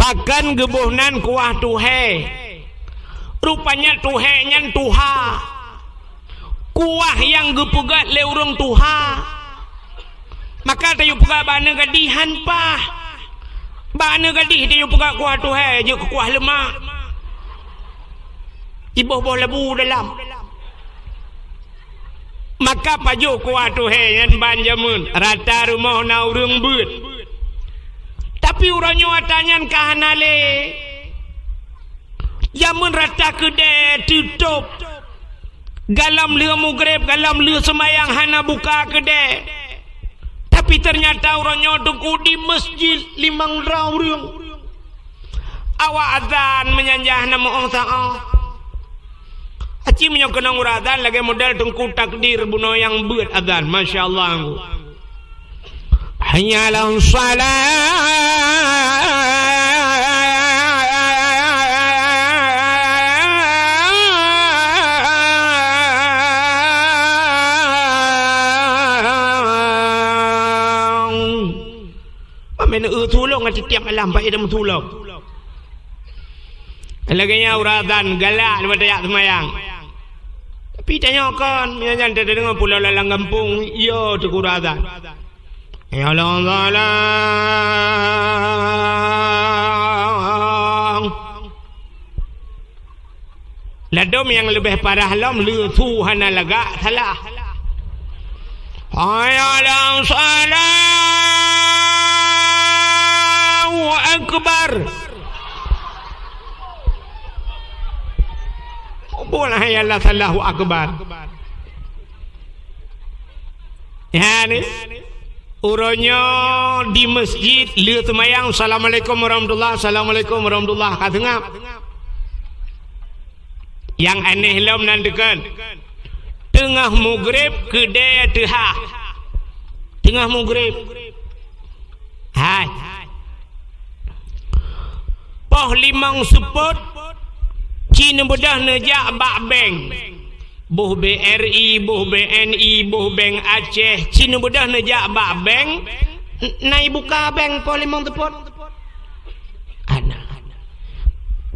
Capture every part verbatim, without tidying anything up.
Akan geuboh nan kuah tuhée. Rupanya tuhée nyan tuha. Kuah nyang geupeugét lé ureuëng tuha. Maka tayue peugah bak aneuk gadih han paih. Bak aneuk gadih tayue peugah kuah tuhée jeuet keu kuah leumak. Iboh-boh labu dalam. Maka pajoh kuah tuhée nyan ban jameun, rata rumoh na ureuëng beuet. Tapi uroe nyoe ata nyan ka hana lé. Jameun rata keudée teutôb. Galom lheueh mugreb, galom lheueh seumayang hana buka keudée. Tapi teunyata uroe nyoe teungku di meuseujid limong droe ureuëng. Awak azan meunyan jah na meu'oh saôh. Aci meunyoe keunong uroe azan lagée model teungku takdir bunoe nyang beuet azan. Masya Allah. Hayya 'alas shalah. Pamé neu tulông ati tiep malam, bak idam tulông. Lagée nyan uroe azan galak leubeh tajak seumayang. Tapi tanyoe kon, meunyoe nyan tadeungoe pulo lam gampông, yo teungku uroe azan. Ya Allah, Allah. Ladom nyang leubeh parah lom, leusu hana lagak salah. Hayya 'alas shalah. Allahu akbar. Bukan hayya 'alas shalah, Allahu akbar. Ya ni. Uroe nyoe di meuseujid lheueh seumayang, "Assalamualaikum warahmatullah, assalamualaikum warahmatullah," ka seungab. Nyang aneh lom nan deukon. Teungoh mugreb keudée teuhah. Teungoh mugreb. Hai. Poh limong seupôt, ci neubeudôh neujak bak bank. Boh B R I, boh B N I, boh bank Aceh, ci neubeudôh neujak bak bank, n-, na ibuka bank poh limong seupôt. Hana.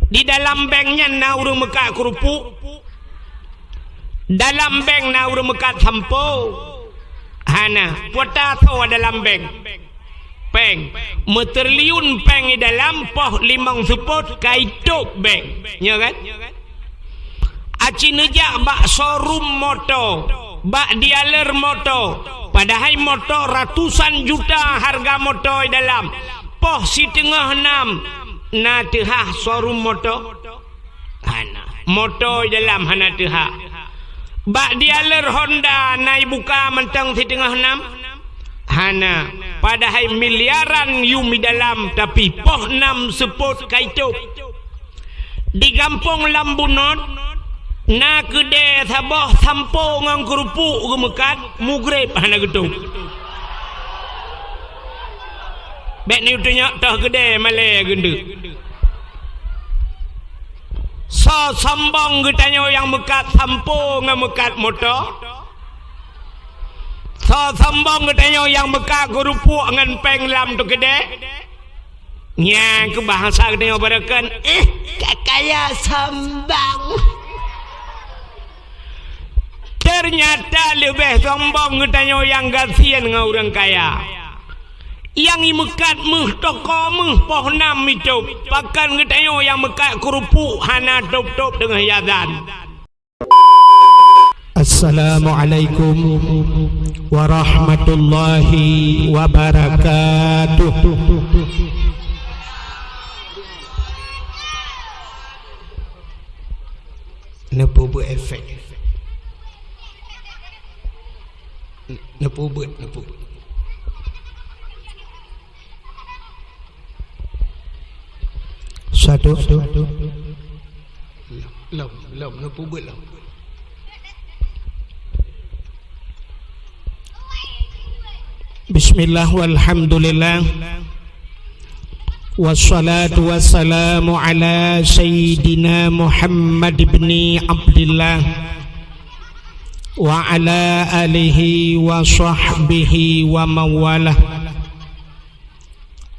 Di dalam bank nyan na ureuëng meukat keurupuk. Dalam bank na ureuëng meukat sampo. Hana. Peue ata tho dalam bank. Péng. Meutriliun péng di dalam, poh limong seupôt ka itôb bank. Nyo kan? Aci neujak bak showroom moto, bak dealer moto. Padahai moto ratusan juta harga moto di dalam. Poh siteungoh nam na teuhah showroom moto. Hana. Moto di dalam hana teuhah. Bak dealer Honda na ibuka mantong siteungoh nam? Hana. Padahai miliaran yum di dalam, tapi poh nam seupôt ka itôb. Di gampông lam bunot, na keudée saboh sampo ngon keurupuk geumeukat, mugreb hana geutôb. Bék neuyue tunyok toh keudée malée geundeuk. Soe sombong geutanyoe nyang meukat sampo ngon meukat moto? Soe sombong geutanyoe nyang meukat keurupuk ngon péng lam teukeudée? Nyan keuh bahasa geutanyoe barokon, "Eh, ka kaya sombong." Teunyata leubeh sombong geutanyoe nyang gasien ngon ureuëng kaya. Nyang imeukat méuh toko méuh poh nam itôb, pakon geutanyoe nyang meukat keurupuk hana tôb-tôb teungoh azan. Assalamualaikum warahmatullahi wabarakatuh. Neupeubuet efek. Neupeubuet, neupeubuet. Satu. Lom, lom, neupeubuet lom. Bismillah walhamdulillah. Wassalatu wassalamu ala sayyidina Muhammad ibni Abdillah wa ala alihi wa sahbihi wa mawalah.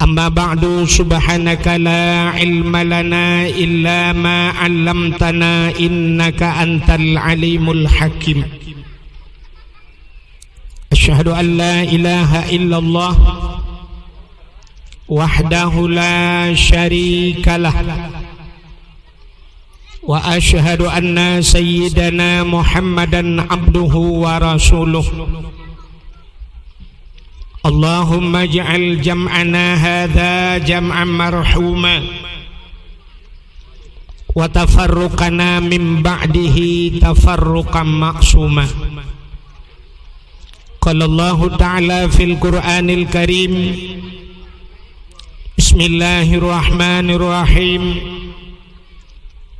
Amma ba'du, subhanaka la ilma lana illa ma 'allamtana innaka antal alimul hakim. Asyhadu an la ilaha illallah wahdahu la syarikalah. Wa asyhadu anna sayyidana Muhammadan abduhu wa rasuluh. Allahumma ij'al jam'ana hadza jam'an marhuma, wa tafarruqana min ba'dihi tafarruqan ma'suma. Qala Allahu ta'ala fil Qur'anil Karim, Bismillahirrahmanirrahim.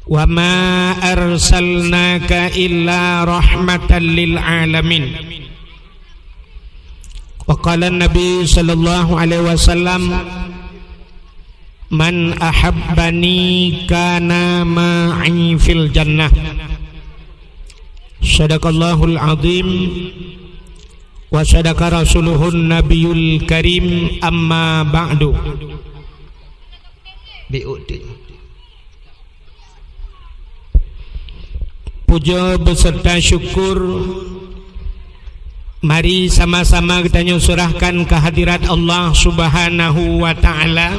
Wa ma arsalnaka illa rahmatan lil alamin. Wa qala Nabi sallallahu alaihi wasallam, "Man ahabbani kana ma'i fil jannah." Sadaqallahul azim wa sadaqa rasuluhun nabiyul karim, amma ba'du. Bi'uti. Puja beserta syukur mari sama-sama geutanyoe serahkan kehadirat Allah Subhanahu wa Ta'ala.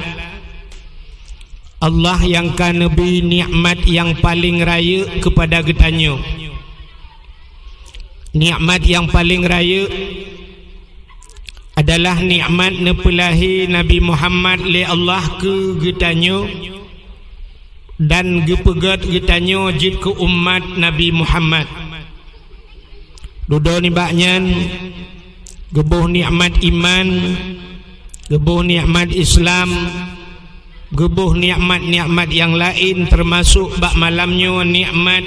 Allah nyang ka neubri nikmat nyang paleng rayeuk keupada geutanyoe. Nikmat nyang paleng rayeuk adalah nikmat neupeulahé Nabi Muhammad lé Allah keu geutanyoe dan geupeugét geutanyoe jeuet keu umat Nabi Muhammad. Dudoe nibak nyan, geuboh nikmat iman, geuboh nikmat Islam, geuboh nikmat-nikmat nyang laén, teumasok bak malam nyoe nikmat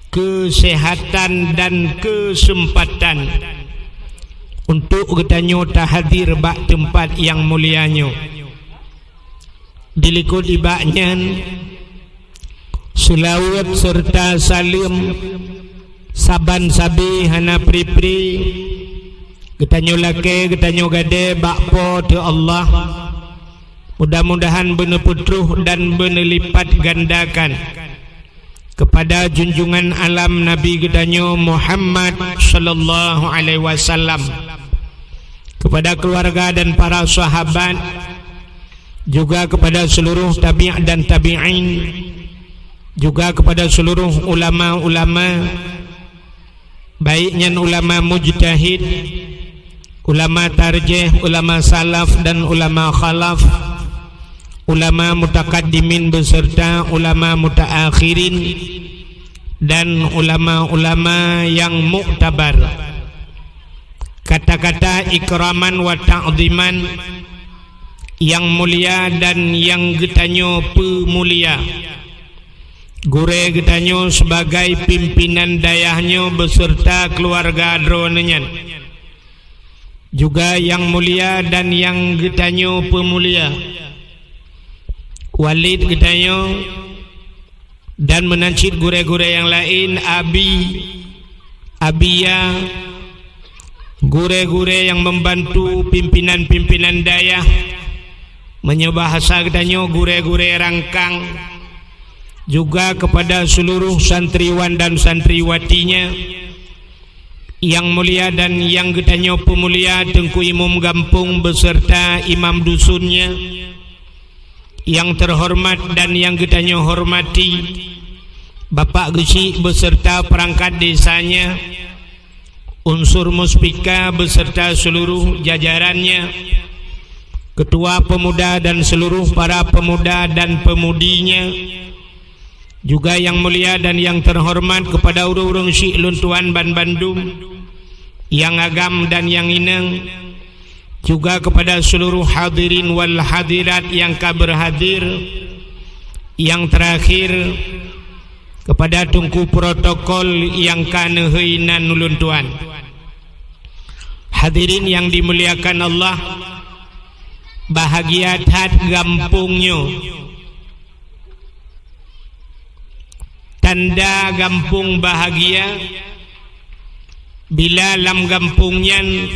keuseuhatan dan keuseumpatan untuk geutanyoe tahadir bak teumpat nyang mulia nyoe. Dilikot nibak nyan, seulaweuet seureuta saleuem saban sabe hana pri-pri geutanyoe lakée, geutanyoe gadée bak Po teu Allah. Mudah-mudahan beuneupeutroh dan beuneulipatgandakan keupada junjungan alam Nabi geutanyoe Muhammad sallallahu alaihi wasallam, keupada keuluwarga dan para sahabat, juga keupada seuluruh tabi' dan tabi'in, juga keupada seuluruh ulama-ulama, baik nyan ulama mujtahid, ulama tarjih, ulama salaf dan ulama khalaf, ulama mutakaddimin beserta ulama mutaakhirin, dan ulama-ulama nyang muktabar. Kata-kata ikraman wa ta'ziman, nyang mulia dan nyang geutanyoe peumulia. Gurée geutanyoe sebagai pimpinan dayah nyoe beserta keuluwarga droeneuh nyan. Juga nyang mulia dan nyang geutanyoe peumulia. Walid geutanyoe dan meunan cit gurée-gurée nyang laén, Abi, Abiya, gurée-gurée nyang membantu pimpinan-pimpinan dayah, meunyoe bahasa geutanyoe gurée-gurée rangkang, juga keupada seuluruh santriwan dan santriwatinya, nyang mulia dan nyang geutanyoe peumulia Teungku Imum Gampông beserta imam dusunnya, nyang teuhoreumat dan nyang geutanyoe hormati, Bapak Geuchik beserta peurangkat desanya, unsur muspika beserta seuluruh jajarannya, ketua pemuda dan seuluruh para pemuda dan pemudinya, juga nyang mulia dan nyang teuhoreumat keupada ureuëng-ureuëng syik lôn tuan banbandum, nyang agam dan nyang inong, juga keupada seuluruh hadirin wal hadirat nyang ka beurhadir, nyang teurakhir, keupada teungku protokol nyang ka neuhôi nan ulôn tuan. Hadirin nyang dimuliakan Allah, bahagia that gampông nyoe. Tanda gampông bahagia, bila lam gampông nyan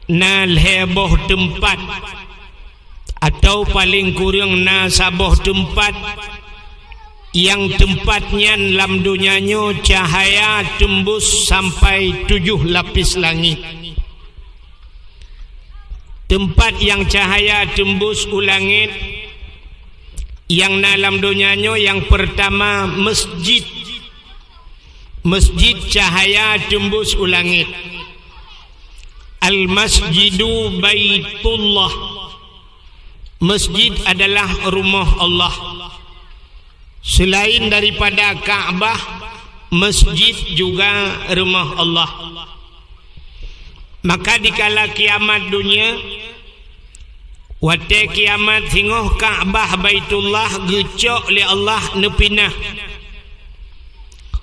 na lhée boh teumpat Atau paleng kureueng na saboh teumpat, nyang teumpat nyan lam donya nyoe cahaya teumbus sampai tujoh lapis langét. Teumpat nyang cahaya teumbus u langét nyang na lam donya nyoe nyang peurtama masjid. Masjid cahaya teumbus u langét. Al-Masjidu Baitullah. Masjid adalah rumoh Allah. Selain daripada Ka'bah, masjid juga rumoh Allah. Maka dikala kiamat dunia, watée kiamat singoh Ka'bah Baitullah geucok lé Allah neupinah.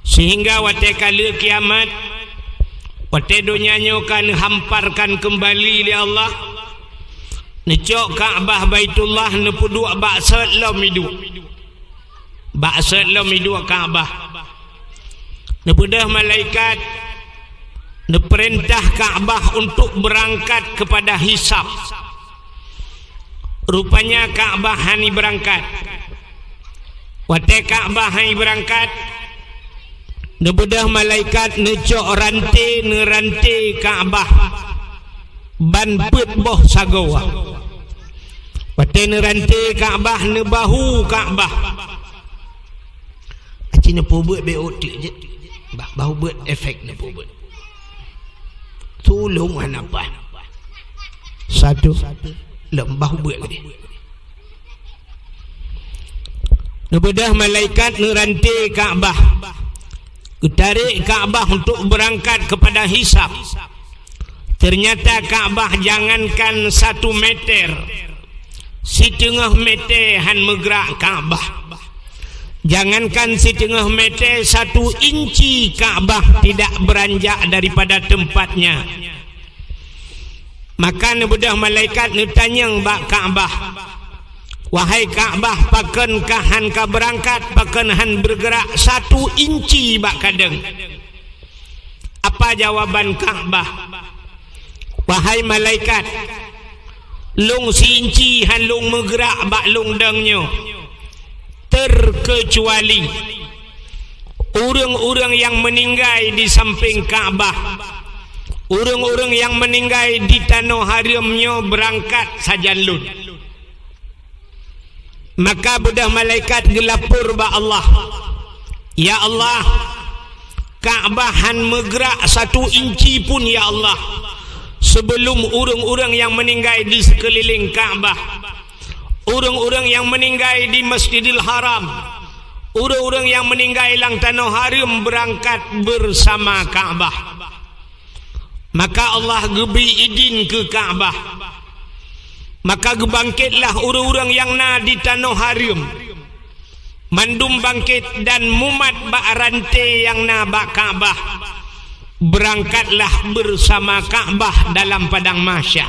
Sehingga watée ka lheueh kiamat, watée donya nyoe ka neuhamparkan keumbali lé Allah, neucok Ka'bah Baitullah neupeuduek bak sot lom iduek. Bak sot lom iduek Ka'bah. Neubeudôh malaikat, neupeurintah Ka'bah untuk beurangkat keupada hisab. Rupanya Ka'bah hana beurangkat. Watée Ka'bah hana beurangkat, neubeudôh malaikat neucok ranté-neuranté Ka'bah ban peuet boh sagoe. Watée neuranté Ka'bah, neubahu Ka'bah. Aci neupeubuet bék uteuk jeuet. Bah, bahu buet efek neupeubuet. Tulông hana paih. Satu. Lom bahu buet geude. Neubeudôh malaikat neuranté Ka'bah. Geutarek Ka'bah untuk beurangkat keupada hisab. Ternyata Ka'bah jangankan satu meter, siteungoh meter han meugrak Ka'bah. Jangankan siteungoh meter, satu inci Ka'bah tidak beranjak daripada tempatnya. Maka neubeudôh malaikat neutanyong bak Ka'bah, "Wahai Ka'bah, pakon kah han ka beurangkat, pakon han beugrak satu inci bak kadeueng?" Apa jawaban Ka'bah? "Wahai malaikat, lôn si inci han lôn meugrak bak lôn dong nyoe, terkecuali ureuëng-ureuëng nyang meuninggai di sampéng Ka'bah, ureuëng-ureuëng nyang meuninggai di tanoh hareuem nyoe beurangkat sajan lôn." Maka beudôh malaikat geulapor bak Allah, "Ya Allah, Ka'bah han meugrak satu inci pun, ya Allah, sebelum ureuëng-ureuëng nyang meuninggai di seukeulileng Ka'bah, ureuëng-ureuëng nyang meuninggai di Masjidil Haram, ureuëng-ureuëng nyang meuninggai lam tanoh hareuem beurangkat beusama Ka'bah." Maka Allah geubri idin keu Ka'bah. Maka geubangketlah ureuëng-ureuëng nyang na di tanoh hareuem. Mandum bangket dan mumat bak ranté nyang na bak Ka'bah. Beurangkatlah beusama Ka'bah dalam padang mahsyar.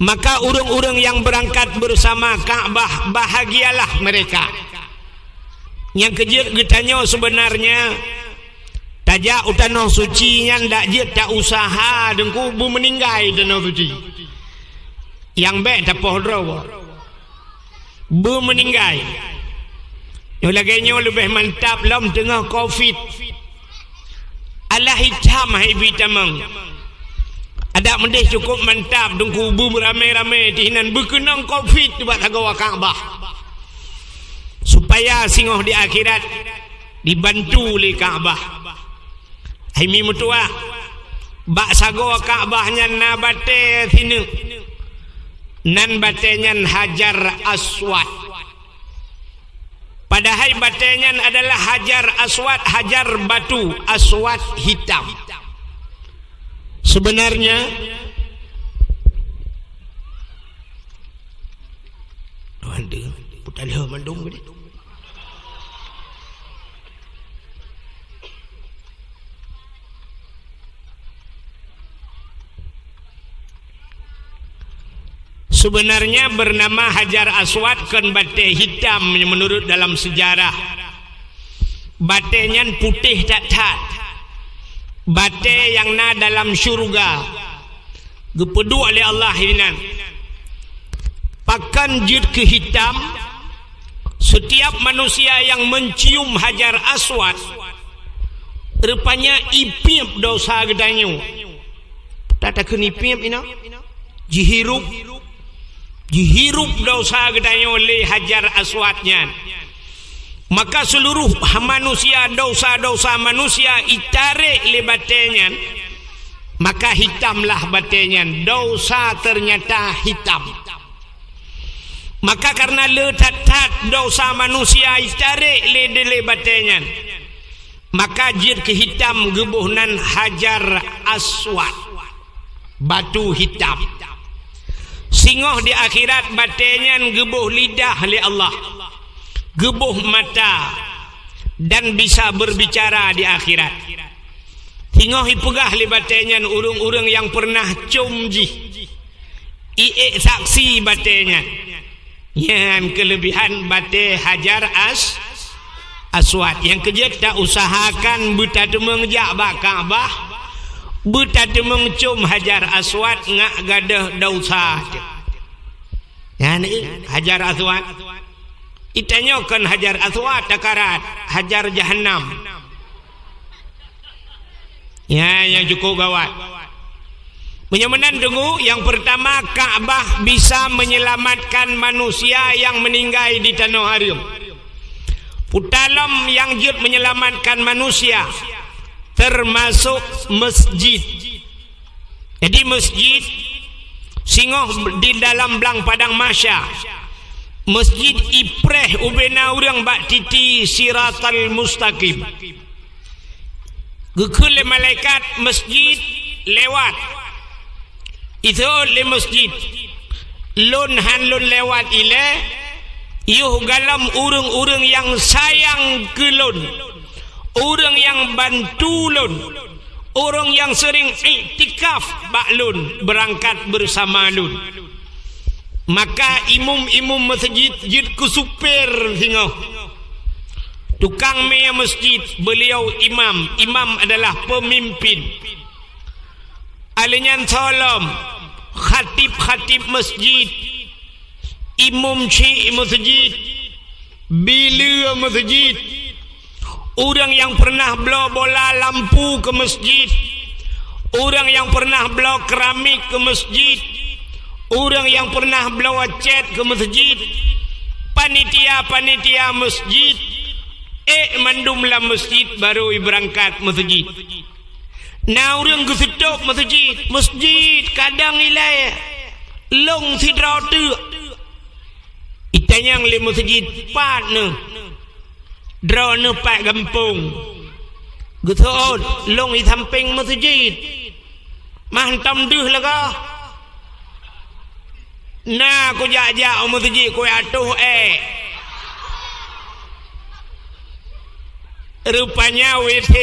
Maka ureuëng-ureuëng nyang beurangkat beusama Ka'bah, bahagialah mereka. Nyang keujeuet geutanyoe, sebenarnya tajak u tanoh suci nyan dak jeuet ta useuha deungku beumeuninggai tanoh suci. Nyang bék tapoh droe beumeuninggai. Nyoe lagée nyoe leubeh mantap lom teungoh covid. Alah itam hai bi tamong. Adak meudeh cukup mantap deungku beumeramé-ramé tihinan beukeunong covid bak sagoe Ka'bah. Supaya singoh di akhirat dibantu lé Ka'bah. Hai mi meutuah, bak sagoe Ka'bah nyan na batée sineuk. Nan batée nyan Hajar Aswad. Padahai batée nyan adalah Hajar Aswad, hajar batu aswad hitam. Sebenarnya, aduh, putar leuh mandum gini. Sebenarnya bernama Hajar Aswad kon batée hitam menurut dalam sejarah. Batée nyan putéh that-that. Batée nyang na dalam syeuruga. Geupeuduek lé Allah inan. akan jeuet keu hitam. Setiap manusia yang mencium Hajar Aswad, rupanya ipiep dosa geutanyoe. Tatakheun ipiep inoe? Jihirup. Jihirup dosa geutanyoe lé Hajar Aswad nyan. Maka seluruh manusia, dosa-dosa manusia itarek lé batée nyan, maka hitamlah batée nyan. Dosa ternyata hitam. Maka karena le that-that dosa manusia itarek lé dilée batée nyan, maka jeuet keu hitam geuboh nan Hajar Aswad, batu hitam. Singoh di akhirat batée nyan geuboh lidah lé Allah, geuboh mata, dan bisa berbicara di akhirat. Singoh ipeugah lé batée nyan ureuëng-ureuëng nyang pernah com jih, iék saksi batée nyan. Nyan keulebihan batée Hajar As-, Aswad. Nyang keujeuet, ta usahakan beutateumeung jak bak Ka'bah, beutateumeung com Hajar Aswad ngat gadôh dosa teuh. Nyan, eh, Hajar Aswad. Itanyoe kon Hajar Aswad takarat, Hajar Jahannam. Ya, nyang cukup gawat. Meunyoe meunan, deungoe, nyang pertama, Ka'bah bisa menyelamatkan manusia nyang meuninggai di tanoh hareuem. Puta lom nyang jeuet menyelamatkan manusia, termasuk masjid. Jadi, masjid singoh di dalam blang padang mahsyar. Masjid ipreh ubena ureuëng bak titi Siratal Mustaqim. Geukheun lé malaikat, "Masjid, lewat." Iseuôt lé masjid, "Lôn hán lôn lewat ilée, yoh galom ureuëng-ureuëng nyang sayang keu lôn, ureuëng nyang bantu lôn, ureuëng nyang seuring iktikaf bak lôn, beurangkat beusama lôn." Maka imum-imum masjid jeuet keu supir singoh. Tukang mé masjid, beuliau imam. Imam adalah peumimpin. Alèh nyan soe lom, khatib-khatib masjid, imum chik masjid, bileue masjid, ureuëng nyang pernah bloe bola lampu keu masjid, ureuëng nyang pernah bloe keramik keu masjid, ureuëng nyang pernah bloe cét keu masjid, panitia-panitia masjid, ék mandum lam masjid barô ibeurangkat masjid. Na ureuëng geuseutôb masjid, masjid kadang ilée lôn sidroe teuk. Itanyong lé masjid, "Pat neuh?" "Droeneuh pat gampông." Geuseuôt, "Lôn i sampéng masjid." "Mah hantom deuh lagoe?" "Na kujak-jak u masjid kujak toh ék." Rupanya W C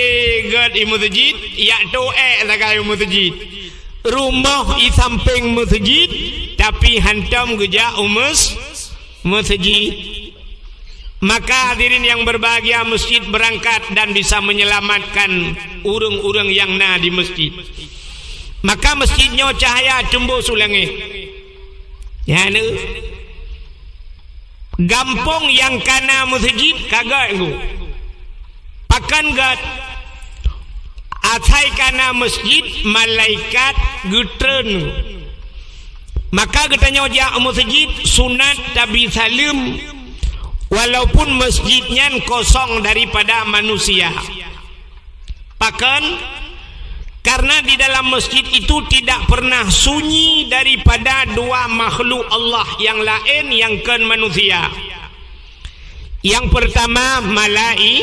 gét i masjid, jak toh ék sagai u masjid. Rumoh i sampéng masjid, tapi hantom geujak u mes-, masjid. Maka hadirin yang berbahagia, masjid berangkat dan bisa menyelamatkan ureuëng-ureuëng nyang na di masjid. Maka masjid nyoe cahya teumbôh su langét. Nyan, gampông nyang kana masjid ka gét ngon. Pakon gét? Asai kana masjid, malaikat geutreun. Maka geutanyoe jak u masjid sunat tabri saleuem, walaupun masjid nyan kosong daripada manusia. Pakon? Karena di dalam masjid itu tidak pernah sunyi daripada dua makhluk Allah yang laén nyang kon manusia. Yang pertama, malai-,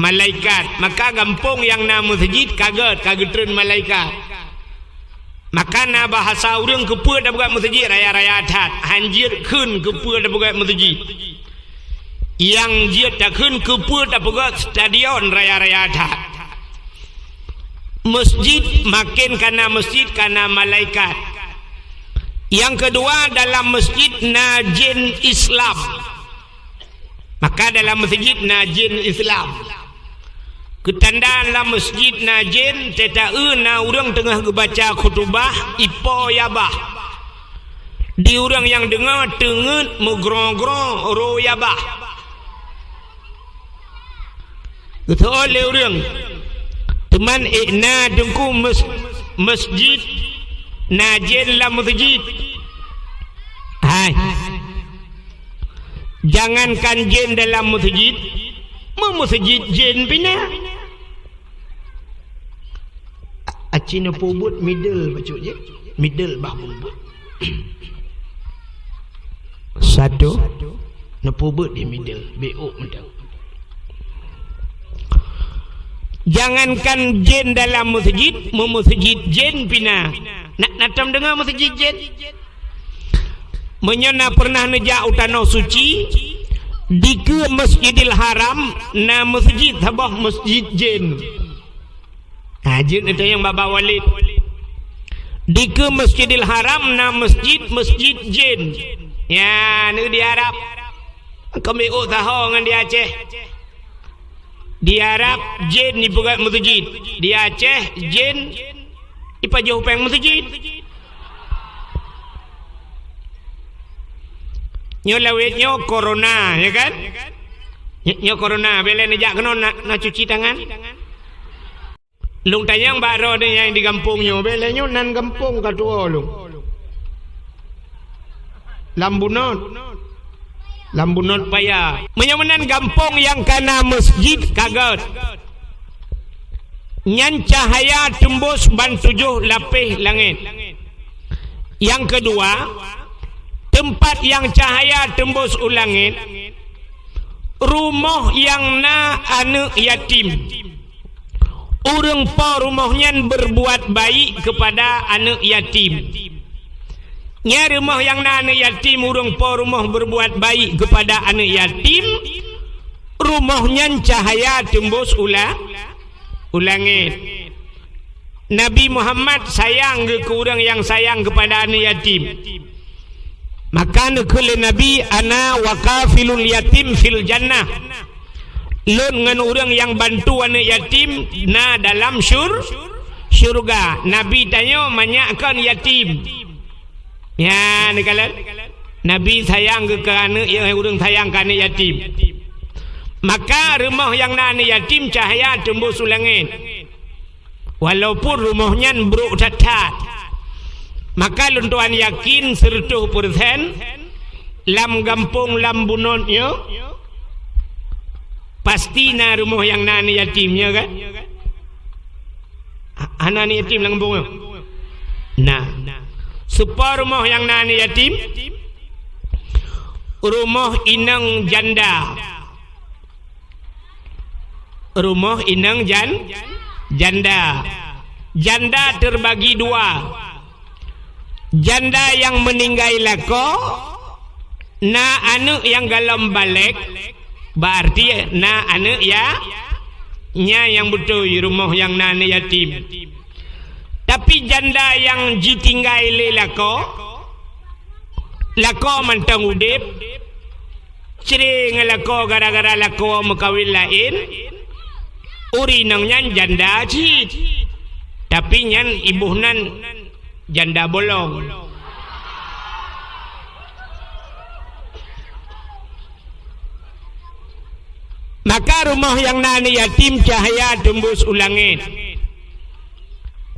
malaikat. Maka gampông nyang na masjid ka gét, ka geutreun malaikat. Maka na bahasa ureuëng keupeue tapeugét masjid raya-raya that, hán jeuet kheun keupeue tapeugét masjid. Nyang jeuet takheun keupeue tapeugét stadion raya-raya that. Masjid maken kana masjid kana malaikat. Nyang keudua, dalam masjid na jén Islam. Maka dalam masjid na jén Islam. Keutanda lam masjid na jén, teuta eu na ureuëng teungoh geubaca khutubah, ipo ya bah. Di ureuëng nyang deungoe teungeut meugroe-groe roh yabah. Geuseuôt lé ureuëng, teuma ék na teungku mes-, masjid, na jén lam masjid. Hai. Jangankan jén dalam masjid, meu masjid jén pih na. Aci neupeubuet middle bacut jih, middle bah peubuet. Satu, neupeubuet di middle, B O mantong. Jangankan jén dalam masjid, meu masjid jén pih na. Na, na tom deungoe masjid jén? Meunyoe na pernah neujak u Tanoh Suci, dikeue Masjidil Haram na masjid saboh masjid jén. Ha, jeuet neutanyong bak Walid. Dikeue Masjidil Haram na masjid, masjid jén. Nyan di Arab. Kon B O saho ngon di Aceh. Di Arab jén jipeugét masjid. Di Aceh jén jipajoh péng masjid. Nyoe lawét nyoe corona, ya kan? Nyoe, nyoe corona, bèk lé neujak keunoe na, na cuci tangan. Lôn tanyong bak droeneuh nyang di gampông nyoe, bèk lé nyoe nan gampông ka tuwoe lôn. Lam Bunot. Lam Bunot Paya. Meunyoe meunan gampông nyang ka na masjid ka gét. Nyan cahya teumbus ban tujoh lapéh langét. Nyang keudua, teumpat nyang cahya teumbus u langét, rumoh nyang na aneuëk yatim. Ureuëng po rumoh nyan berbuat baik kepada aneuëk yatim. Nyan rumoh nyang na aneuëk yatim, ureuëng po rumoh berbuat baik kepada aneuëk yatim, rumoh nyan cahya teumbus u la-, u langét. Nabi Muhammad sayang geuh keu ureuëng nyang sayang kepada aneuëk yatim. Maka neukheun lé Nabi, "Ana wa kafilul yatim fil jannah." Lôn ngon ureuëng nyang bantu aneuëk yatim na dalam syur-, syurga. Nabi tanyoe manyak kon yatim. Nyan neukalon. Nabi sayang geuh keu aneuëk, ya, ureuëng sayang keu aneuëk yatim. Maka rumoh nyang na aneuëk yatim cahya teumbus u langét. Walaupun rumoh nyan brok that-that. Maka lôn tuan yakin seureutôh persen lam gampông lam Bunot nyoe pasti na rumoh nyang na aneuëk yatim, ya kan? Ha-, hana aneuëk yatim lam gampông nyoe? Nah. Soe po rumoh nyang na aneuëk yatim? Rumoh inong janda. Rumoh inong jan-, janda. Janda terbagi dua. Janda nyang meuninggai lakoe, na aneuëk nyang golom balek, berarti na aneuëk ya-, nyan nyang beutôi rumoh nyang na aneuëk yatim. Tapi janda nyang jitinggai lé lakoe, lakoe mantong udeb, cre ngon lakoe gara-gara lakoe meukawen laén, ureuëng inong nyan janda cit. Tapi nyan iboh nan janda bolong. Maka rumoh nyang na aneuëk yatim cahya teumbus u langét.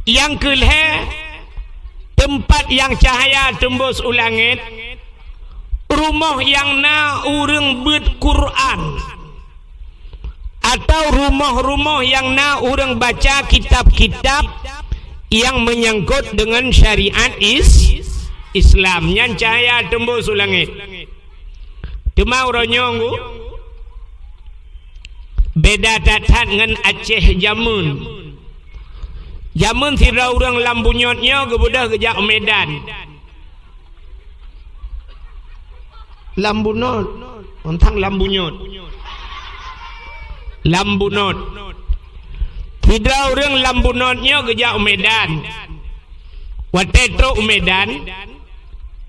Nyang keu lhée, teumpat nyang cahya teumbus u langét, rumoh nyang na ureuëng beuet Quran, atau rumoh-rumoh nyang na ureuëng baca kitab-kitab nyang meunyangkot deungon syariat is-, Islam, nyan cahya teumbus u langét. Teuma uroe nyoe, beda that-that ngon Aceh jameun. Jameun sidroe ureuëng lam bunyot nyoe geubeudôh geujak u Medan. Lam bunot, teuntang lam bunyot. Lam bunot. Sidroe ureuëng lam bunot nyoe geujak u Medan. Watée trok u Medan,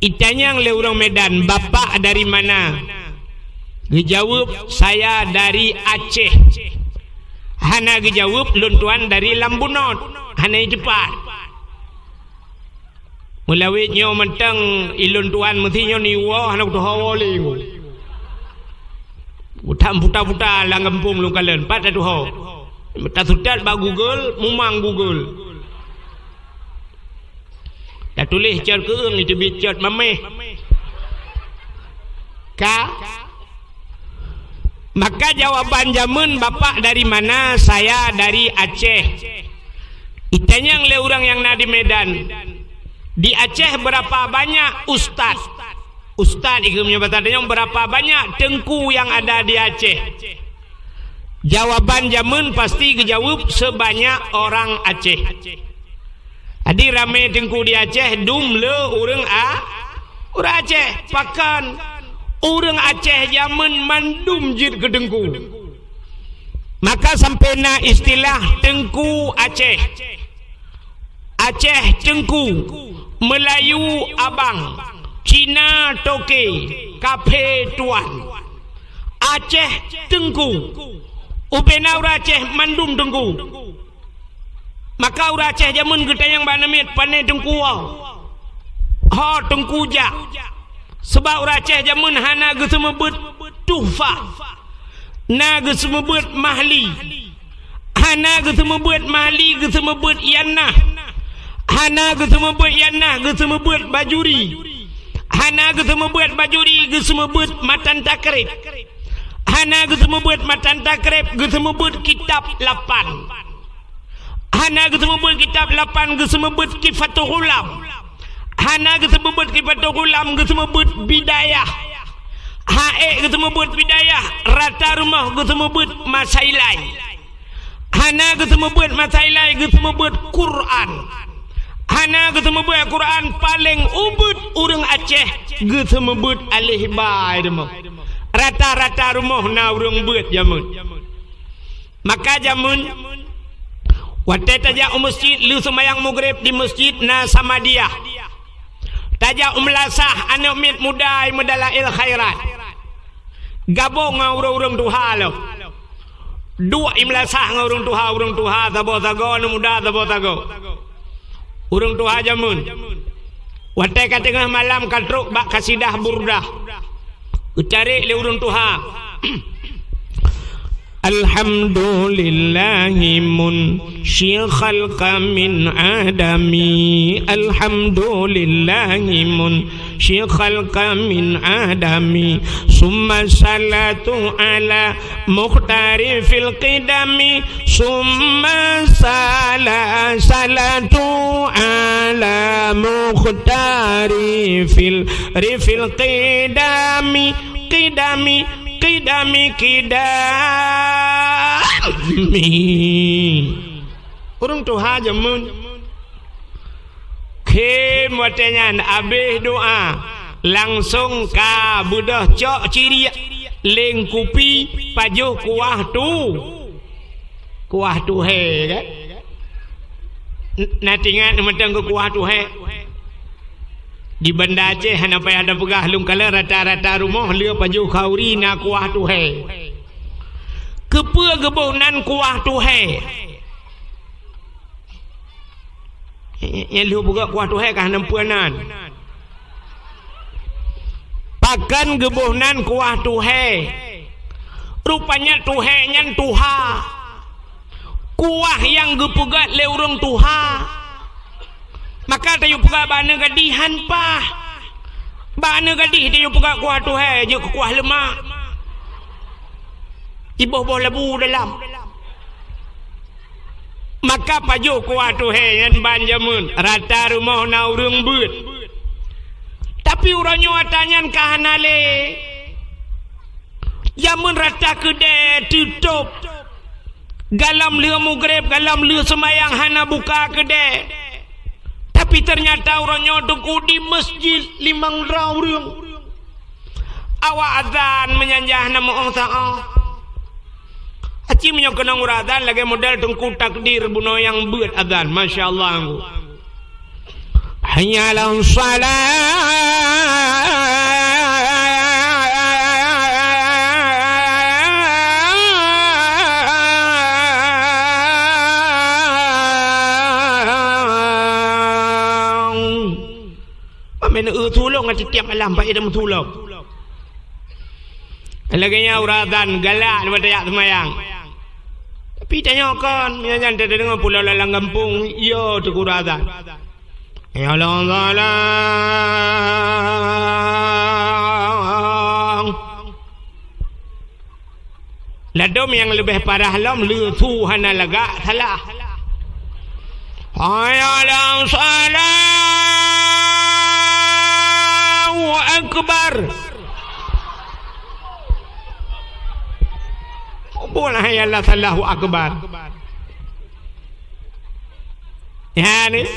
itanyong lé ureuëng Medan, "Bapak dari mana?" Geujaweueb, "Saya dari Aceh." Hana geujaweueb, "Lôn tuan dari lam bunot." Hana jiteupat. Meulawét nyoe mantong ilôn tuan meusi nyoe niwoe hana kutuho woe lé. Utam puta-puta lam gampông lôn kalon, pat tatuho. Tasutat bak Google, mumang Google. Tatuléh cot keueung, iteubiet cot maméh. Ka? Maka jawaban jameun, "Bapak dari mana?" "Saya dari Aceh." Itanyong lé ureuëng nyang na di Medan, "Di Aceh berapa banyak ustaz?" Ustaz ikheun meunyoe basa tanyong, "Berapa banyak teungku yang ada di Aceh?" Jawaban jameun pasti geujaweueb, "Sebanyak orang Aceh." Jadi ramé teungku di Aceh dum le ureuëng a, ureuëng Aceh. Pakon? Ureuëng Aceh jameun mandum jeuet keu teungku. Maka sampai na istilah Teungku Aceh. Aceh Teungku, Meulayu Abang, Cina Toke, Kaphé Tuan. Aceh Teungku. Ubena ureuëng Aceh mandum teungku. Maka ureuëng Aceh jameun geutanyong bak aneuk miet, "Pane teungku?" "Ho teungku jak." Sabab ureuëng Aceh jameun hana geuseumeubeuet tuhfa, na geuseumeubeuet mahli. Hana geuseumeubeuet mahli, geuseumeubeuet yanah. Hana geuseumeubeuet yanah, geuseumeubeuet bajuri. Hana geuseumeubeuet bajuri, geuseumeubeuet matan takrib. Hana geuseumeubeuet matan takrib, geuseumeubeuet kitab lapan. Hana geuseumeubeuet kitab lapan, geuseumeubeuet Kifatul Ghulam. Hana geuseumeubeuet Kifatul Ghulam, geuseumeubeuet Bidayah. Ha'ék geuseumeubeuet Bidayah, rata rumoh geuseumeubeuet Masailai. Hana geuseumeubeuet Masailai, geuseumeubeuet Quran. Hana geuseumeubeuet Quran, paleng ubeuet ureuëng Aceh geuseumeubeuet aleh ba rumoh. Rata-rata rumoh na ureuëng beuet jameun. Maka jameun, watée tajak u meuseujid, lheueh seumayang Maghrib di meuseujid na Samadiyah. Tajak u meulasah, aneuk miet muda i Meudalail Khairat. Gabong ngon ureuëng-ureuëng tuha lom. Duek i meulasah ngon ureuëng tuha, ureuëng tuha saboh sagoe, aneuk muda saboh sagoe. Ureuëng tuha jameun. Watée ka teungoh malam ka trok bak kasidah Burdah. Geucarek lé ureuëng tuha. Alhamdulillahi munsyi khalqa min adami. Alhamdulillahi munsyi khalqa min adami. Summa salatu ala mukhtari fil qidami. Summa sala-, salatu ala mukhtari fil, rifil qidami, qidami, qidami, qidami. Ureuëng tuha jameun. Khém watée nyan abéh doá, langsong ka beudôh cok ciriek, leng kupi, pajoh kuah tu. Kuah tuhée, kan? N-, na teuingat mantong keu kuah tuhée? Di Banda Aceh hana payah tapeugah, lôn kalon rata-rata rumoh le pajoh khauri na kuah tuhée. Keupeue geuboh nan kuah tuhée? Nyang lheueh peugah kuah tuhée ka hana peue nan. Pakon geuboh nan kuah tuhée? Rupanya tuhée nyan tuha. Kuah nyang geupeugét lé ureuëng tuha. Maka tayue peugah bak aneuk gadih han paih. Bak aneuk gadih tayue peugah kuah tuhée, jeuet keu kuah leumak. Iboh-boh labu dalam. Maka pajoh kuah tuhée nyan ban jameun, rata rumoh na ureuëng beuet. Tapi uroe nyoe ata nyan ka hana lé. Jameun rata keudée teutôb. Galom lheueh mugreb, galom lheueh seumayang hana buka keudée. Tapi teunyata uroe nyoe teungku di meuseujid limong droe ureuëng. Awak azan meunyan jah na meu'oh sa-oh. Aci meunyoe keunong uroe azan lagée model teungku takdir bunoe nyang beuet azan, masya Allah. Hayya 'alas shalah. ngon tiep-tiep malam, bak idam tulông. Lagèe nyan ureueng azan galak daripada jak seumayang. Tapi tanyoe kon, meunyo nyan tadeungoe pulo lam gampông, yo teuk ureueng azan. Ya Allah, salam. Ladôm nyang leubeh parah lom, leusu hana lagak salah. Hayya 'alas shalah. Allahu akbar. Bukan hayya 'alas shalah, Allahu akbar. Ya ni.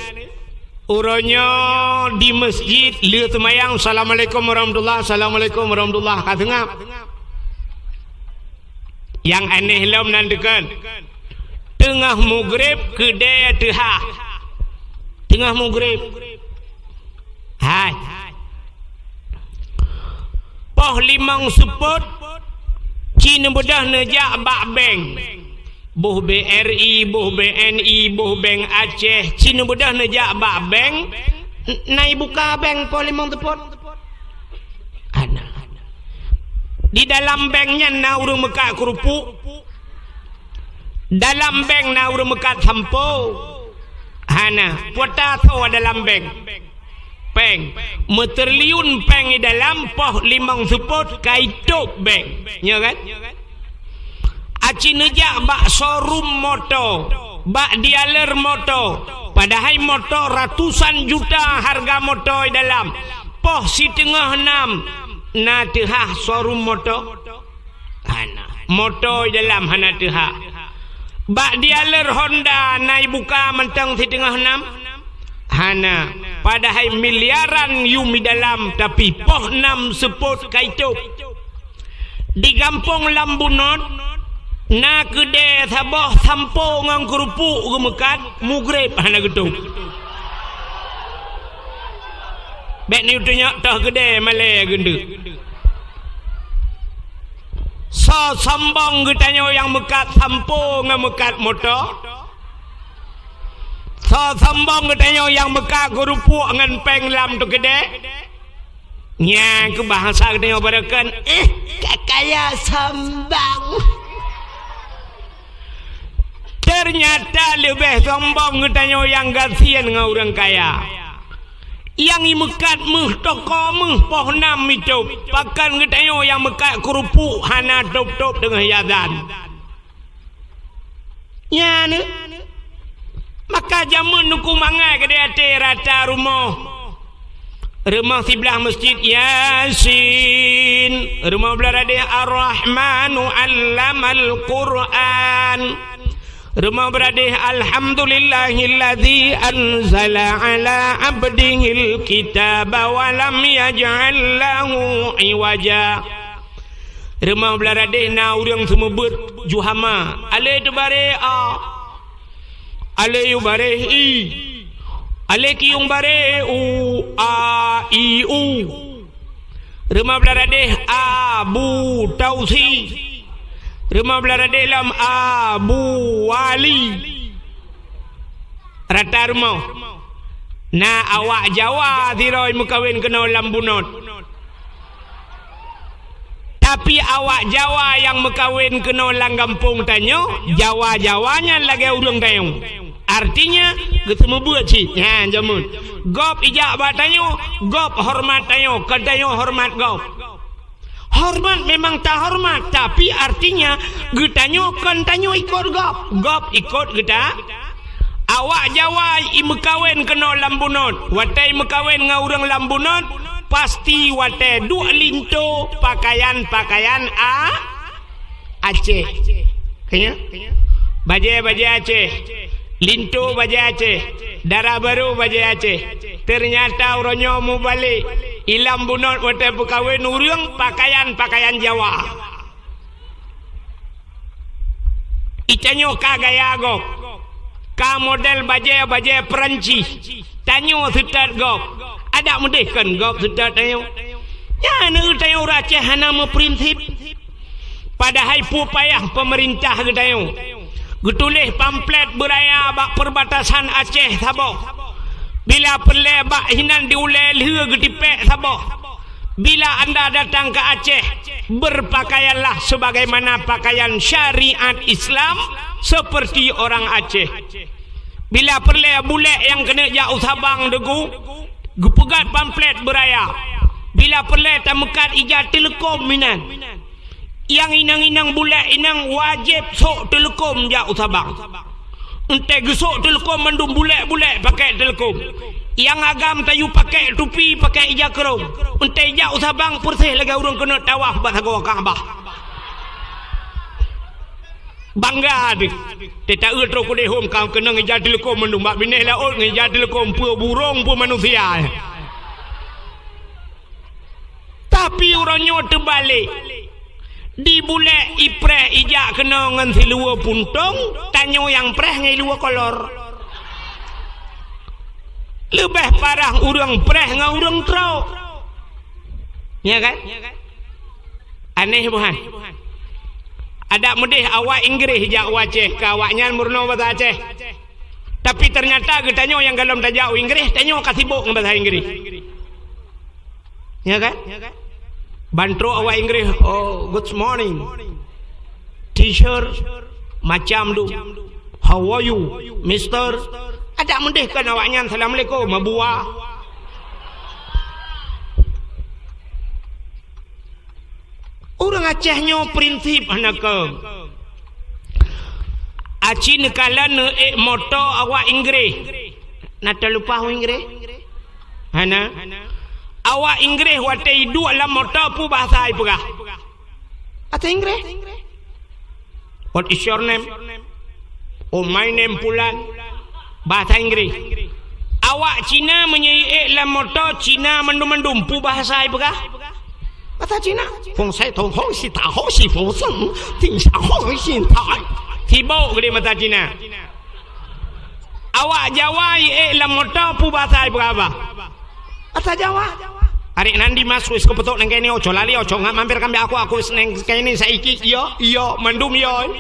Uroe nyoe di masjid, lheueh seumayang, "Assalamualaikum warahmatullah, assalamualaikum warahmatullah," ka seungab. Nyang aneh lom nan deukon. Teungoh mugreb keudè teuhah. Teungoh mugreb. Hai. Poh limong seupôt, ci neubeudôh neujak bak bank. Boh B R I, boh B N I, boh Bank Aceh, ci neubeudôh neujak bak bank, n-, na ibuka bank poh limong seupôt. Hana. Di dalam bank nyan na ureueng meukat keurupuk. Dalam bank na ureueng meukat sampo. Hana. Peue ta tho dalam bank? Péng, meutriliun péng di dalam, poh limong seupôt ka itôb bank. Nyo kan? Aci neujak bak showroom moto, bak dealer moto, padahai moto ratusan juta harga moto di dalam. Poh siteungoh nam na teuhah showroom moto. Hana. Moto di dalam hana teuhah. Bak dealer Honda na ibuka mantong siteungoh nam? Hana. Padahai miliaran yum di dalam, tapi poh nam seupôt ka itôb. Di gampông lam bunot, na keudè saboh sampo ngon keurupuk geumeukat, mugreb hana geutôb. Bèk neutunyok toh keudè malèe geundeuk. Soe sombong geutanyoe nyang meukat sampo ngon meukat moto? Soe sombong geutanyoe nyang meukat keurupuk ngon péng lam teukeudè? Nyan keuh bahasa geutanyoe barokon, "Eh, ka kaya sombong." Teunyata leubeh sombong geutanyoe nyang gasien ngon ureueng kaya. Nyang imeukat méuh toko méuh poh nam itôb, pakon geutanyoe nyang meukat keurupuk hana tôb-tôb teungoh azan. Nyan, maka jameun Teungku mangat keudéh até rata rumoh. Rumoh siblah masjid Yasin, rumoh blah radeh Ar-Rahmanu 'allamal Qur'an. Rumoh beuradeh, "Alhamdulillahilladzi anzala 'ala 'abdihil kitaba wa lam yaj'al lahu 'iwaja." Rumoh beuladeh na ureueng seumeubeuet ju hama. Alé teubareh a. Alé yue bareh i. Alé kiyong bareh u, a, i, u. Rumoh beuladeh Abu Tausi. Rumoh beuladeh lom Abu Wali. Rata rumoh. Na awak Jawa sidroe meukawen keunoe lam bunot. Tapi awak Jawa nyang meukawen keunoe lam gampông tanyoe, Jawa-Jawa nyan lagèe ureueng tanyoe. Artinya, geuseumeubeuet cit. Nyan jameun. Gob ijak bak tanyoe, gob horeumat tanyoe, kon tanyoe horeumat gob. Horeumat memang tahoreumat, tapi artinya geutanyoe kon tanyoe ikot gob, gob ikot geuta. Awak Jawa imeukawen keunoe lam bunot. Watèe imeukawen ngon ureueng lam bunot, pasti watèe duek linto pakaian-pakaian a-, Aceh. Kanya? Bajèe-bajèe Aceh. Linto bajèe Aceh. Dara barô bajèe Aceh. Teunyata uroe nyoe mubalek. Ilam bunot watèe peukawen ureueng pakaian-pakaian Jawa. Itanyoe ka gaya gob. Ka model bajèe-bajèe Perancis. Tanyoe seutôt gob. Adak meudeh kon gob seutôt tanyoe. Nyan ureueng tanyoe ureueng Aceh hana meuprinsip. Padahai peue payah peumeurintah geutanyoe geutuléh pamflet beuraya bak peurbatasan Aceh saboh. Bila peureulée bak hinan di ulée lheueh geutipék saboh. Bila anda datang ke Aceh, berpakaianlah sebagaimana pakaian syariat Islam, seperti orang Aceh. Bila peureulée bulek nyang keuneuk jak u Sabang, Teungku, geupeugét pamflet beuraya. Bila peureulée tameukat ija teuleukom inan. Nyang inong-inong bulek inong wajéb sôk teuleukom jak u Sabang. Enteuk geusôk teuleukom mandum bulek-bulek pakai teuleukom. Nyang agam tayue pakai tupi, pakai ija keurong. Enteuk jak u Sabang peureséh lagée ureuëng keuneuk tawaf bak sagoe Ka'bah. Bangga deh. Teuta eu trok udeh hom ka keunong ija teuleukom mandum bak binéh laôt ngon ija teuleukom peue burông peue manusia. Tapi uroe nyoe teubalek. Di bulek ipreh ijak keunoe ngon siluweue puntông, tanyoe nyang preh ngon iluweue kolor. Leubeh parah ureuëng preh ngon ureuëng trok. Ya kan? Aneh buhan. Adak meudeh awak Inggréh jak u Aceh, keu awaknyan meurunoe basa Aceh. Tapi teunyata geutanyoe nyang gohlom tajak u Inggréh, tanyoe ka sibok ngon basa Inggréh. Ya kan? Ban trok awak Inggréh, "Oh, good morning, teacher," macam tu. "How are you, mister?" Adak meudeh kan awaknyan, "Assalamualaikum, Abu Wa." Ureuëng Aceh nyoe prinsip hana keu. Aci neukalon neuék moto awak Inggréh. Na talupa awak Inggréh? Hana. Awak Inggréh watée iduek lam moto peue bahasa ipeugah? Bahasa Inggréh. "What is your name?" "Oh, my name Pulan." Bahasa Inggréh. Awak Cina meunyoe iék lam moto Cina mandum-mandum peue bahasa ipeugah? Bahasa Cina. "Feng sai tong ho si ta ho si feng seng, ting sa ho si tai." Sibok geude mata Cina. Awak Jawa iék lam moto peue bahasa ipeugah? Bahasa Jawa. Arek nandi mas wis keupeutôk nangkai ni oco lali oco ngat mampir kambek aku aku seneng kayni saiki iyo iyo mandum iyo.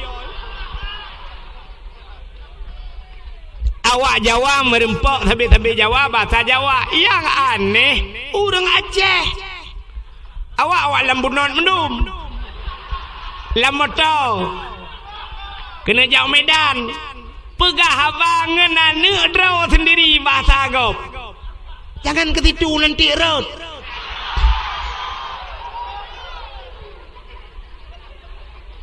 Awak Jawa meureumpok sabe-sabe Jawa bahasa Jawa. Nyang aneh ureuëng Aceh. Awak-awak lam bunot mandum. Lam moto. Keuneuk jak u Medan. Peugah haba ngon aneuëk droe sendiri bahasa gob. Jangan ke situ nanti rot.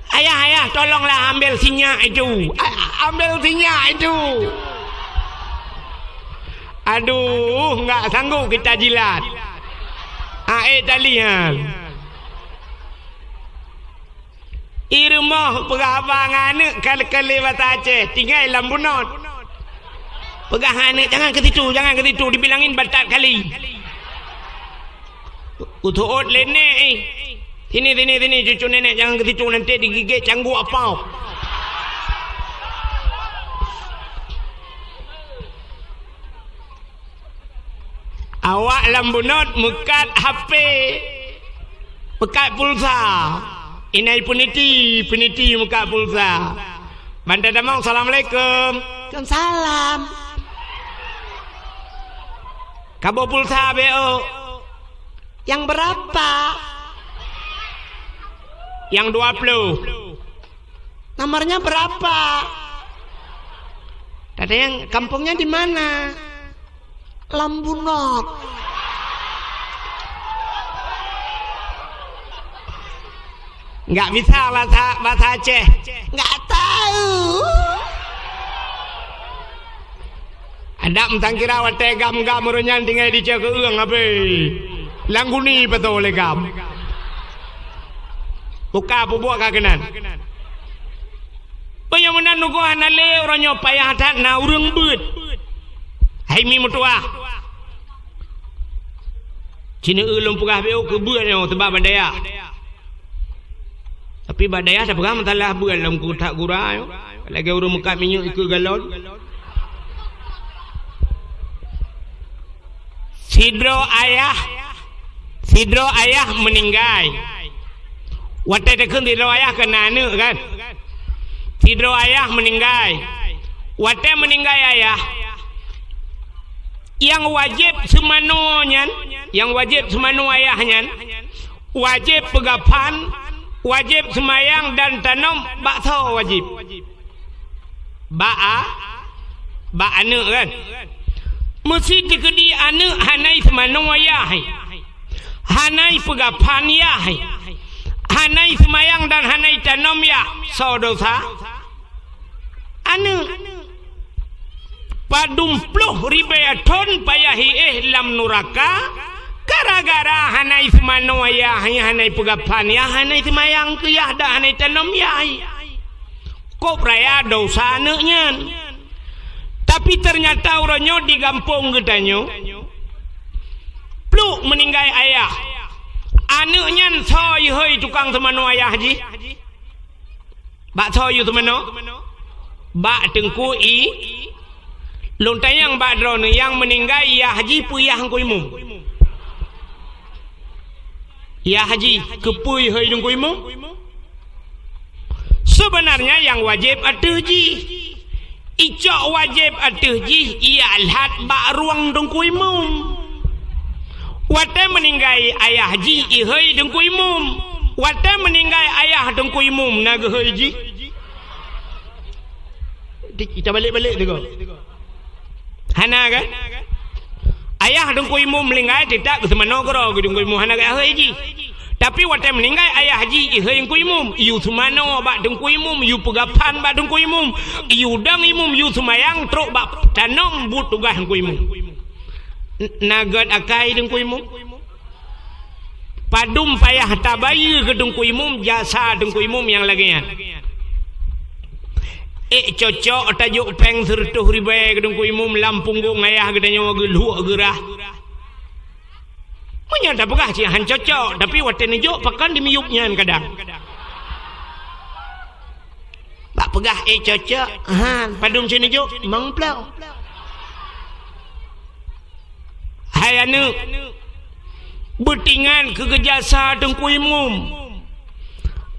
Ayah, ayah, tolonglah ambil sinyak itu. A-, ambil sinyak itu. Aduh, enggak sanggup kita jilat. Ae talian. I rumoh peugah haba ngon aneuëk ka lé-ka lé basa Aceh, tinggai lam bunot. Peugah ngon aneuëk, "Jangan ke situ, jangan ke situ," dibilangin batat kali. Uteuôt lé nék, "Sini, sini, sini, cucu nenek, jangan ke situ, nanti digigit cangguek apau." Awak lam bunot meukat H P, meukat pulsa. Inai peuniti, peuniti meukat pulsa. Ban tatamong, "Assalamualaikum." "Waalaikumsalam." "Kaboh pulsa beu." "Yang berapa?" "Yang dua puluh." "Nomornya berapa?" "Tadi yang kampungnya di mana?" "Lam bunot." Enggak bisa bahasa, bahasa Aceh. Enggak tahu. Adak meutangkira watée gam-gam ureuëng nyan tinggai di ceukeue ureuëng habéh. Lam guni beutôi lé gam. Buka peubuet ka keunan. Peue nyang meunan nunggu hana lé uroe nyoe payah that na ureuëng beuet. Hai mi meutuah. Cine eu lôn peugah beu keu beuet nyoe teuba bak dayah. Tapi bak dayah tapeugah meusalah beuet lom keu that gura nyoe. Lagée ureuëng meukat minyeuk ikeue galon. Sidroe ayah, sidroe ayah meuninggai. Watée takheun sidroe ayah keu na aneuëk kan? Sidroe ayah meuninggai. Watée meuninggai ayah, Nyang wajéb seumanoe nyan, nyang wajéb seumanoe ayah nyan, wajéb peugaphan, wajéb seumayang dan tanom bak soe wajéb? Bak a-, bak aneuëk kan? Meusi teukeudi aneuëk hana seumanoe ayah, hana peugaphan yah, hana seumayang dan hana tanom yah, soe desya? Aneuëk. Padum ploh ribée thon payah iéh lam nuraka, gara-gara hana seumanoe yah, hana peugaphan yah, hana seumayang keu yah, dan hana tanom yah. Kôb raya desya aneuëk nyan. Tapi teunyata uroe nyoe di gampông geutanyoe, pluek meuninggai ayah. Aneuëk nyan soe ihôi tukang seumanoe ayah jih? Bak soe yue seumanoe? Bak teungku i. Lôn tanyong bak droeneuh, nyang meuninggai yah jih peue yah teungku imum? Yah jih keupeue ihôi teungku imum? Seubeunarnya nyang wajéb ateueh jih. Icok wajéb ateueh jih ialhat bak rueng teungku imum. Watée meuninggai ayah jih ihôi teungku imum. Watée meuninggai ayah teungku imum na geuhôi jih? Di-, ita balek-balek teuk. Hana kan? Ayah teungku imum meuninggai, teutap geuseumanoe keudroe keu teungku imum, hana geuhôi jih. Tapi watée meuninggai ayah jih ihôi teungku imum, yue seumanoe bak teungku imum, yue peugaphan bak teungku imum, yue dong imum, yue seumayang trok bak tanom buet tugaih teungku imum. N-, na gét akai teungku imum? Padum payah tabayeue keu teungku imum jasa teungku imum nyang lagée nyan. Ék cocok tajok péng sireutôh ribée keu teungku imum lam punggong ayah geutanyoe geuluek geurah. Meunyoe tapeugah cit han cocok, tapi watée neujok pakon dimiyueb nyan kadang. Bak peugah ék cocok, han, padum cit neujok, mang ploh. Hai aneuëk, beutingat keu jasa teungku imum.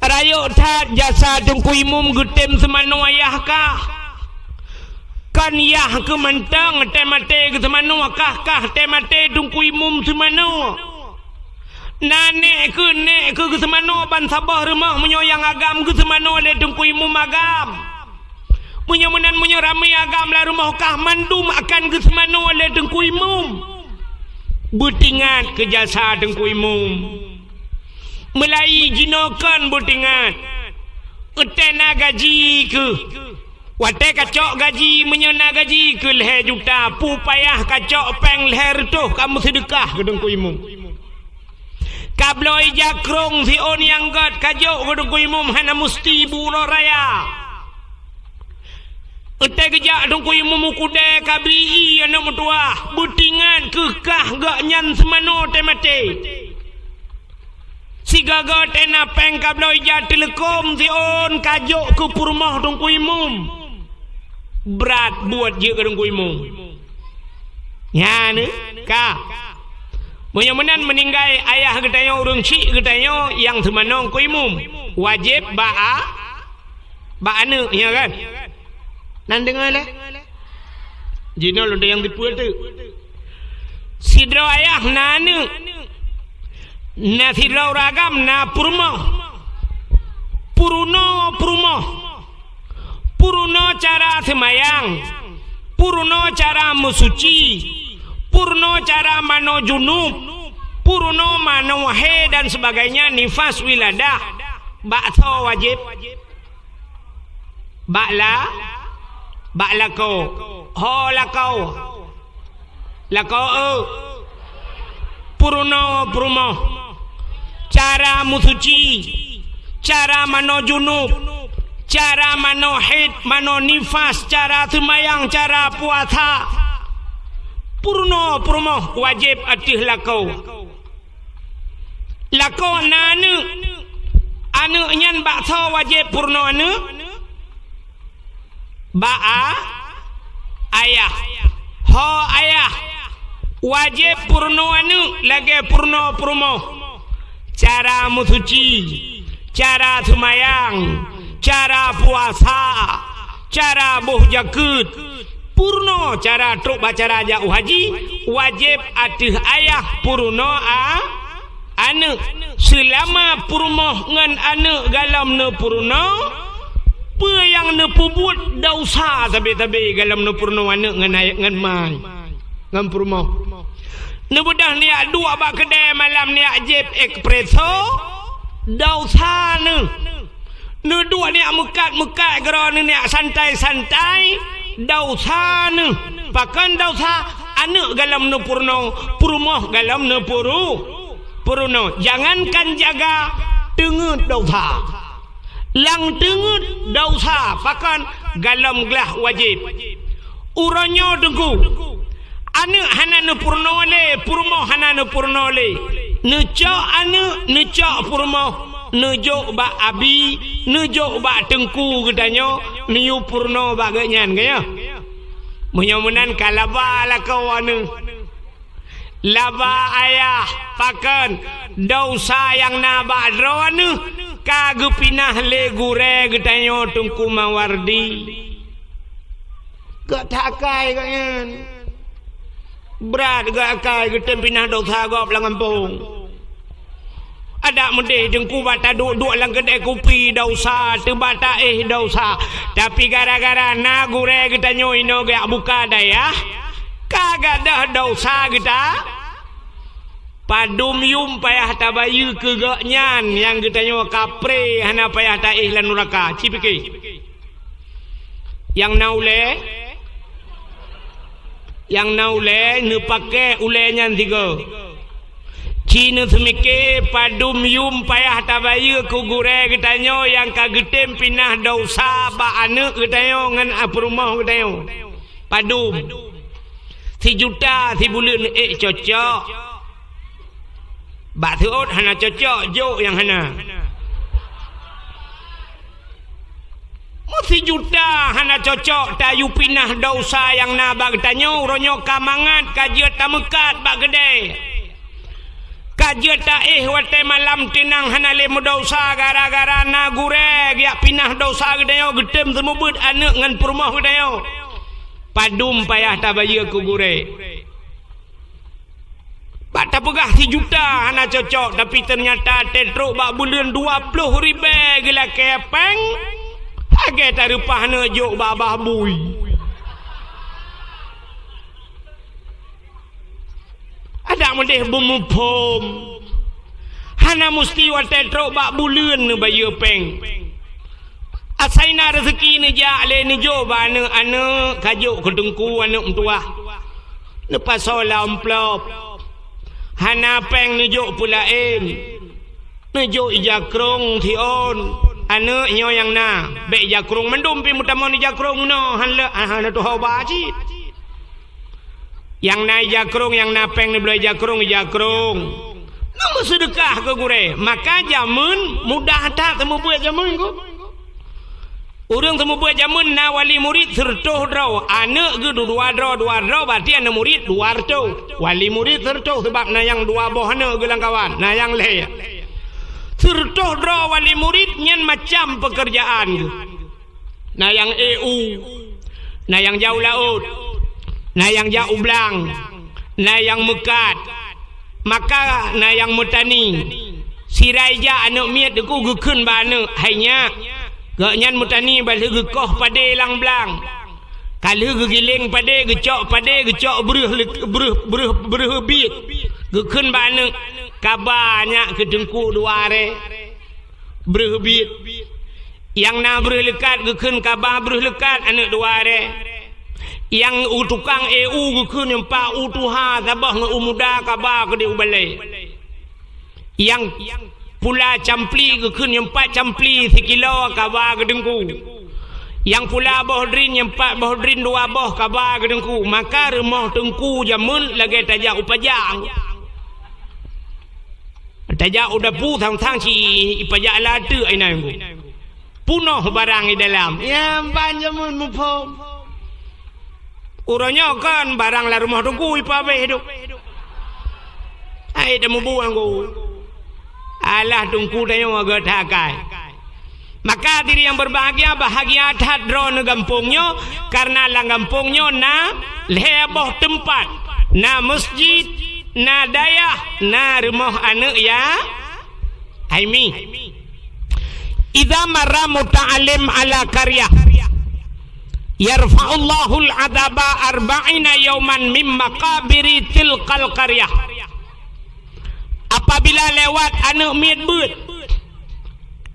Rayeuk that jasa teungku imum geutem seumanoe ayah kah. Kon yah keuh mantong teumaté geuseumanoe, kah-kah teumaté teungku imum seumanoe. Na nék keuh, nék keuh geuseumanoe ban saboh rumoh meunyoe nyang agam geuseumanoe lé teungku imum agam. Meunyoe meunan, meunyoe ramé agam lam rumoh kah, mandum akan geuseumanoe lé teungku imum. Beutingat keu jasa teungku imum. Meulai jinoe kon beutingat. Watée na gaji keuh. Watée kacok gaji, meunyoe na gaji keuh lhée juta, peue payah kacok péng lhée reutôh kameuseudeukah keu teungku imum. Kabloe ija krong siôn nyang gét kajok keu teungku imum hana musti buroe raya. Watée geujak teungku imum u keudée kabi ié aneuëk meutuwah, beutingat keuh kah gobnyan seumanoe teumaté. Sigoe-goe teuh na péng kabloe ija teuleukom siôn kajok keu peurumoh teungku imum. Brat buet jeuet keu teungku imum. Nyan ka. Meunyoe meunan meuninggai ayah geutanyoe, ureuëng chik geutanyoe nyang seumanoe teungku imum, wajéb bak a-, bak aneuëk, nyan kan? Nan deungoe lé? Jinoe lôn tanyong tipeue teuk. Sidroe ayah na aneuëk, na sidroe ureuëng agam na peurumoh. Peurunoe peurumoh. Peurunoe cara seumayang, peurunoe cara meusuci, peurunoe cara manoe junub, peurunoe manoe hé dan sebagainya, nifas, wiladah. Bak soe wajéb? Bak la-, bak lakoe. Ho lakoe. Lakoe, peurunoe peurumoh, cara meusuci, cara manoe junub, cara manoe haid, manoe nifas, cara seumayang, cara puasa. Peurunoe peurumoh wajéb ateueh lakoe. Lakoe na aneuëk, aneuëk nyan bak soe wajéb peurunoe aneuëk? Bak a-, ayah. Ho ayah, wajéb peurunoe aneuëk lagée peurunoe peurumoh. Cara meusuci, cara seumayang, cara puasa, cara boh jakeuet, Peurunoe cara trok bak cara jak u haji, wajéb ateueh ayah peurunoe a-, aneuëk. Seulama peurumoh ngon aneuëk galom neupeurunoe, peue nyang neupeubuet desya sabe-sabe galom neupeurunoe aneuëk ngon ayah, ngon ma, ngon peurumoh. Neubeudôh neujak duek bak keudè malam, neujak jieb espresso, desya neuh. Neuduek neujak meukat-meukat keudroe, neujak santai-santai, desya neuh. Pakon desya? Aneuëk galom neupeurunoe, peurumoh galom neupeurunoe. Jangankan jaga, teungeut desya. Lam teungeut desya, pakon? Galom glah wajéb. Uroe nyoe Teungku, aneuëk hana neupeurunoe lé, peurumoh hana neupeurunoe lé. Neucok aneuëk, neucok peurumoh, neujok bak abi, neujok bak teungku geutanyoe, neuyue peurunoe bak geuhnyan, ka nyoe. Meunyoe meunan ka laba lakoe neuh. Laba ayah, pakon? Desya nyang na bak droeneuh ka geupinah lé gurée geutanyoe Teungku Mawardi. Gak that akai gobnyan. Brat gak akai geutem pinah desya gob lam gampông. Adak meudeh Teungku bak taduek-duek lam keudè kupi desya, teuba taéh desya. Tapi gara-gara na gurée geutanyoe inoe geujak buka dayah, ka gadôh desya geuta. Padum yum payah tabayeue keu gobnyan nyang geutanyoe kapré hana payah taéh lam nuraka. Ci pike. Nyang na ulée, nyang na ulée neupaké ulée nyan sigoe. Ci neuseumiké padum yum payah tabayeue keu gurée geutanyoe nyang ka geutem pinah desya bak aneuëk geutanyoe ngon peurumoh geutanyoe. Padum? Sijuta sibuleuen ék cocok. Bak seuôt hana cocok, jok nyang hana. Meusijuta hana cocok tayue pinah desya nyang na bak geutanyoe, uroe nyoe ka mangat ka jeuet tameukat bak keudè. Ka jeuet taéh watée malam teunang hana lé meudesya gara-gara na gurée geujak pinah desya geutanyoe geutem seumeubeuet aneuëk ngon peurumoh geutanyoe. Padum payah tabayeue keu gurée. Bak tapeugah sijuta hana cocok, tapi teunyata tetrok bak buleuen dua ploh ribée geulakée péng, lagée tareupah neujok bak babah bui. Adak meudeh beumuphom, hana musti watée trok bak buleuen neubayeue péng. Asai na reuseuki neujak lé neujok bak aneuëk-aneuëk, ka jok keu teungku aneuëk meutuwah. Neupasoe lam amplop. Hana péng neujok peulaén. Neujok ija krong siôn. Aneuëk nyoe nyang na, bék ija krong mandum pih meutamong ija krong inoe, hana lé, hana tuho ba cit. Nyang na ija krong, nyang na péng neubloe ija krong, ija krong. Nyoe meuseudeukah keu gurée. Maka jameun mudah that seumeubeuet jameun ku. Ureuëng seumeubeuet jameun na wali murit sireutôh droe, aneuëk geuh dua droe, dua droe, berarti aneuëk murit dua reutôh. Wali murit sireutôh, sabab na nyang dua boh aneuëk geuh lam kawan, na nyang lhée. Sireutôh droe wali murit nyan macam peukeurjaan geuh. Na nyang ék u, na nyang jak u laôt, na nyang jak u blang, na nyang meukat, maka na nyang meutani. Sira ija aneuëk miet teungku geukheun bak aneuëk, "Hai nyak, gobnyan meutani bah lheueh geukoh padé lam blang. Ka lheueh geugiléng padé, geucok padé, geucok breueh leu-, breueh, breueh, breueh biet." Geukheun bak aneuëk, "Kaba nyak keu teungku dua arée." Breueh biet. Nyang na breueh leukat geukheun kaba breueh leukat aneuëk dua arée. Nyang u tukang ék u geukheun nyang pat u tuha saboh ngon u muda kaba keudeh u balée. Nyang pula campli geukheun nyang pat campli sikilo kaba keu teungku. Nyang pula boh drin nyang pat boh drin dua boh kaba keu teungku. Maka rumoh teungku jameun lagée tajak u pajak. Tajak u dapu sang-sang ci ipajak lateuek inan ku. Punoh barang i dalam. Nyang ban jameun muphom. Uroe nyoe kon barang lam rumoh teungku ipabeh tu. Hai teumubuang ku. Alah teungku tanyoe agak that akai. Maka hadirin yang berbahagia, bahagia that droeneuh gampông nyoe, karena lam gampông nyoe na lhèe boh teumpat, na masjid, na dayah, na rumoh aneuk ya-, yatim. Idza marra muta'allim ala qaryah, yarfa'ullahul adzaba arba'ina yauman min maqabiri tilkal qaryah. Apabila lewat aneuk miet beuet,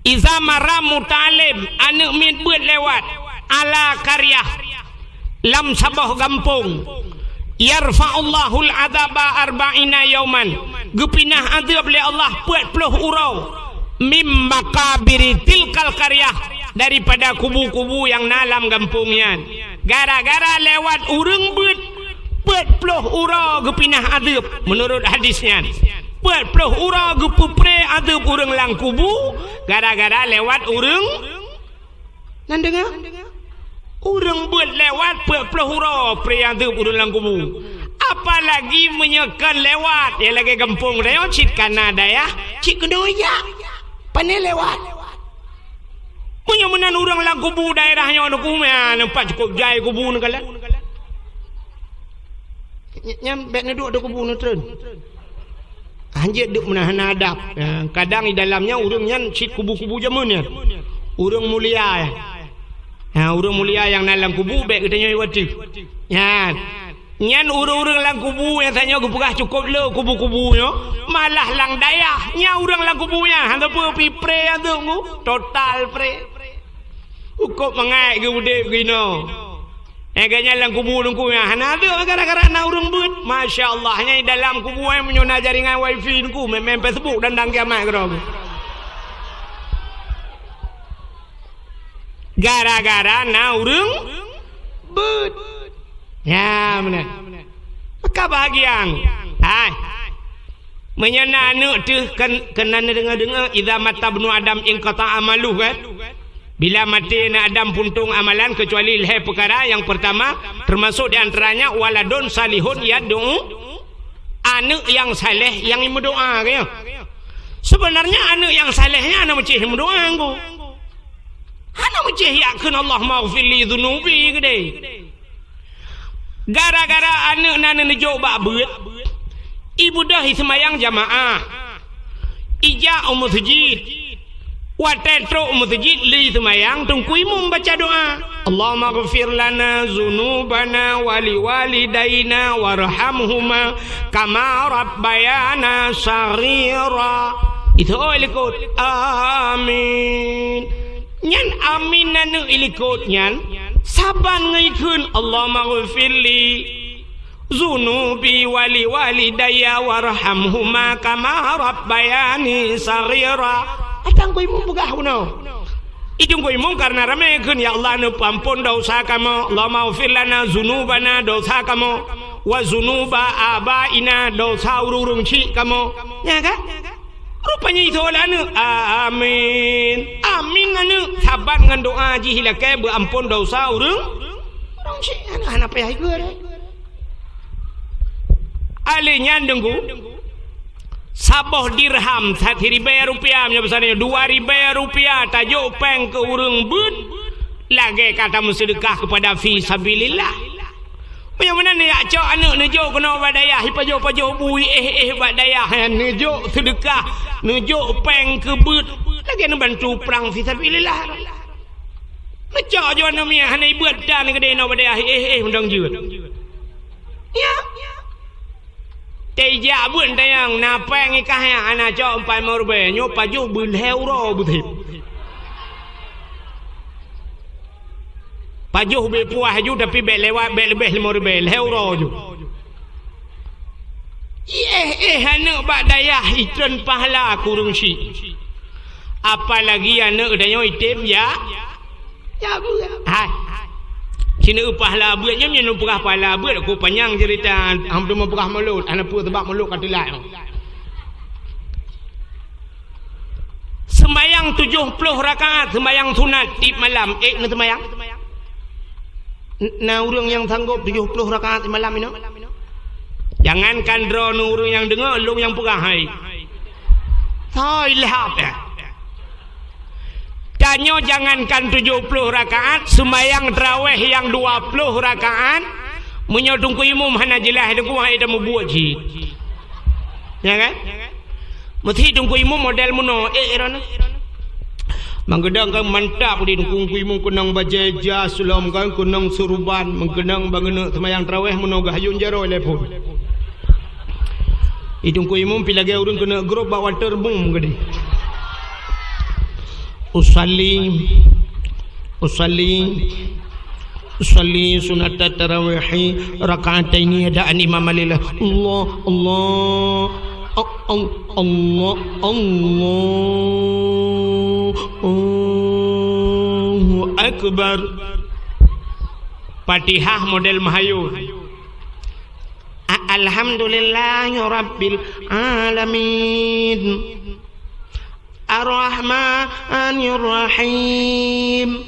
idza marra muta'allim, aneuk miet beuet lewat, ala qaryah, lam saboh gampông, yarfa'ullahul adzaba arba'ina yauman, geupinah azeueb lé Allah peuet ploh uroe, mim maqabiri tilkal qaryah, daripada kubu-kubu nyang na lam gampông nyan. Gara-gara lewat ureuëng beuet, peuet ploh uroe geupinah azeueb, meunurot hadis nyan. Peuet ploh uroe geupeupré azeueb ureuëng lam kubu, gara-gara lewat ureuëng Nan deungoe? Ureuëng beuet lewat peuet ploh uroe pré azeueb ureuëng lam kubu. Apalagi meunyoe kon lewat, ya lagée gampông tanyoe cit kana dayah, cit keunoe jak. Pane lewat. Meunyoe meunan ureuëng lam kubu daerah nyoe neukubu, ya, nampak cukup jai kubu neukalon. Nyan bèk neuduek di kubu neutreun. Hanjeuet duek meunan hana adab. Ya, kadang di dalam nyan ureuëng nyan cit kubu-kubu jameun nyan. Ureuëng mulia nyan. Ha, ureuëng mulia nyang na lam kubu bèk geutanyoe iwati. Nyan. Nyan ureuëng-ureuëng lam kubu nyang tanyoe geupeugah cukôp le kubu-kubu nyoe, malah lam dayah. Nyan ureuëng lam kubu nyan hana peue pi pré nyan tu, total pré. Cukôp mangat geuudép geuinoe. Eh, gobnyan lam kubu teungku nyan hana deuek gara-gara na ureuëng beuet. Masya Allah, nyan dalam kubu, eh, meunyoe na jaringan wifi teungku, main-main Facebook dan dang kiamat keudroe. Gara-gara na ureuëng beuet. Ya, meunan. Maka bahagia. Hai. Meunyoe na aneuk teuh kan, keunan deungoe-deungoe, "Idza mata ibnu Adam inqata'a amaluh," kan? Bila maté aneuk Adam puntông amalan, kecuali lhèe peukara. Nyang peurtama, teumasok di antaranya waladun salihun yad'u, aneuk nyang saleh nyang meudoa, kan? Sebenarnya aneuk nyang saleh nyan hana meucéh meudoa, Teungku. Hana meucéh jak kheun, "Allahummaghfirli dzunubi," keudéh. Gara-gara aneuk na neujok bak beuet, ibeudôh iseumayang jamaah, ijak u meuseujid. Watèe trok u meuseujid lé iseumayang, teungku imum baca doa, "Allahummaghfir lana dzunubana wa liwalidaina warhamhuma kama rabbayana shaghira." Itu oi likot. Amin. Nyan amin aneuk ilikot nyan saban ngon ikheun, "Allahummaghfirli dzunubi wa liwalidayya warhamhuma kama rabbayani shaghira." Atang ku imum peugah bunoe. Ijong ku imum karena ramé kheun, "Ya Allah, neupeuampon dosa kamoe. Allahummaghfir lana dzunubana, dosa kamoe, wa dzunuba abaina, dosa ureuëng-ureuëng chik kamoe." Nya kan? Rupanya itu oleh aneuk. Amin. Amin aneuk. Saban ngon doa jih ilakèe beuampon dosa ureuëng. Ureuëng chik aneuk hana payah ikheun. Alèh nyan Teungku, saboh dirham, siribèe rupiah, meunyoe bahasa nyoe, dua ribèe rupiah tajok pèng keu ureuëng beuet, lagèe ka tameuseudeukah keupada fi sabilillah. Meunyoe meunan neujak cok aneuk neujok keunoe bak dayah, ipajoh-pajoh bu, iéh-éh bak dayah, nyan neujok seudeukah, neujok pèng keu beuet, lagèe neubantu prang fi sabilillah. Neucok jo aneuk miet hana ibeuet dan keudéh inoe bak dayah, iéh-éh mantong jeuet. Ya. Teuh jak beuet tanyong, na pèng ikah nyan hana cok empat limong ribèe, nyoe pajoh beu lhèe uroe beuthép. Pajoh beu puah ju, tapi bèk lewat, bèk leubeh limong ribèe, lhèe uroe ju. Iéh-éh aneuk bak dayah itreun pahala keu ureuëng chik. Apalagi aneuk tanyoe itém ya, ya beuet. Hai. Sineuk pahala beuet nyoe, nyoe peugah pahala beuet, ku panyang cerita, hana peugah mulod, hana peue sabab mulod ka teulat. Seumayang tujoh ploh rakaat, seumayang sunat tiep malam, ék neuseumayang? N-, na ureuëng nyang sanggop tujoh ploh rakaat tiep malam inoe? Jangankan droeneuh ureuëng nyang deungoe, lôn nyang peugah hai. Hai lhab, eh. Nyoe jangankan tujoh ploh rakaat, seumayang taraweh nyang dua ploh rakaat, meunyoe Teungku Imum hana jeulaih, Teungku, han ék tameubuet cit. Ya kan? Meusti Teungku Imum model meunoe, eh, droeneuh. Meukeunong kan mantap di Teungku, Teungku Imum keunong bajée jas lom kan, keunong suruban, meukeunong ban geuneuk seumayang taraweh meunoe geuhayun jaroe lé phon. Di Teungku Imum pih lagée ureuëng keuneuk grôp bak waterboom keudeh. Usalli, usalli, usalli sunnatat tarawihi rak'ataini adaan imam lillah. Allah, Allah, a-, al-, Allah, Allah, Allahu Akbar. Fatihah model meuhayun. A-, Alhamdulillahi Rabbil Alamin. Ar-Rahmanirrahim.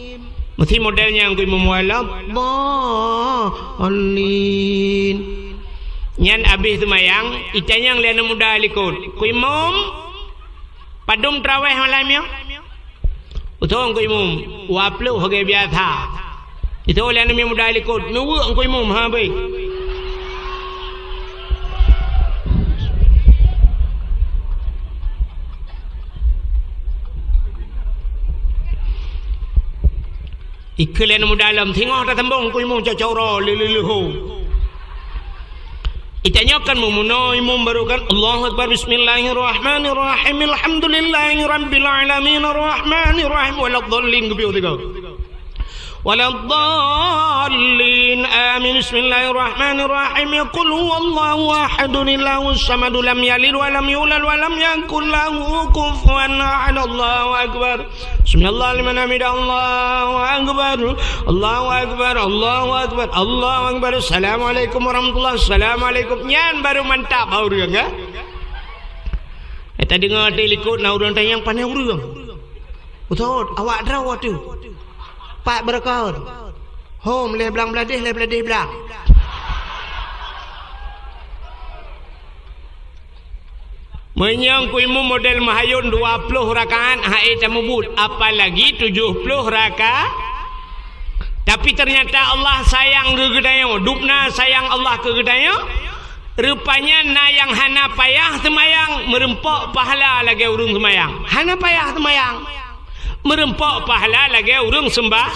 Meusti model nyan Teungku Imum, waladdallin. Nyan abéh seumayang, itanyong lé aneuk muda likot, "Teungku Imum, padum taraweh malam nyoe?" Utoe Teungku Imum, "Dua ploh lagée biasa." Itu lé aneuk muda likot, "Neuweuek Teungku Imum, ha, beuh." Ikheun lé aneuk muda lom, "Singoh tasambong Teungku Imum, cok-cok uroe lé-lé leuho." Itanyong kan meumeunoe imum baru kan, "Allahu Akbar, bismillahirrahmanirrahim, alhamdulillahi rabbil alamin, arrahmanirrahim, waladdallin," geupiôh tiga. "Waladdallin, amin, bismillahirrahmanirrahim, qul huwallahu ahad, Allahus samad, lam yalid walam yulad, walam yakul lahu kufuwan ahad, Allahu Akbar." Sami'allahu liman hamidah, Allahu Akbar. Allahu Akbar, Allahu Akbar, Allahu Akbar. Assalamualaikum warahmatullah, assalamualaikum. Nyan baru mantap bak ureuëng, ya. Eh, tadeungoe di likot na ureuëng tanyong, "Pané ureuëng?" "Ustaz, awak droe teuh." "Pat beureukat?" "Hom, lhée blang bladeh, lhée bladeh blang." Meunyoe Teungku Imum model meuhayun dua ploh rakaat, han ék tameubuet, apalagi tujoh ploh rakaat. Tapi ternyata Allah sayang keu geutanyoe, dubna sayang Allah keu geutanyoe. Rupanya na nyang hana payah seumayang, meureumpok pahala lagée ureuëng seumayang. Hana payah seumayang, meureumpok pahala lagée ureuëng seumbah-,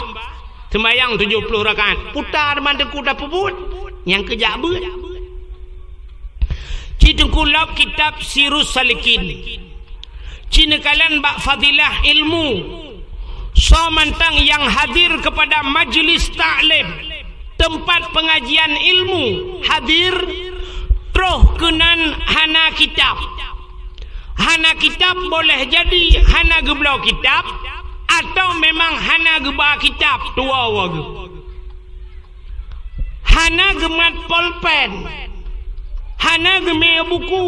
seumayang tujoh ploh rakaat. Puta teuma Teungku tapeubuet, nyang keujak beuet. Ci Teungku lop kitab Sirus Salikin. Ci neukalon bak fadilah ilmu. Soe mantong nyang hadir keupada majlis taklim, teumpat peungajian ilmu, hadir, troh keunan hana kitab. Hana kitab boleh jadi hana geubloe kitab, atawa memang hana geuba kitab, tuwoe geuh. Hana geumat polpen, hana geumé buku.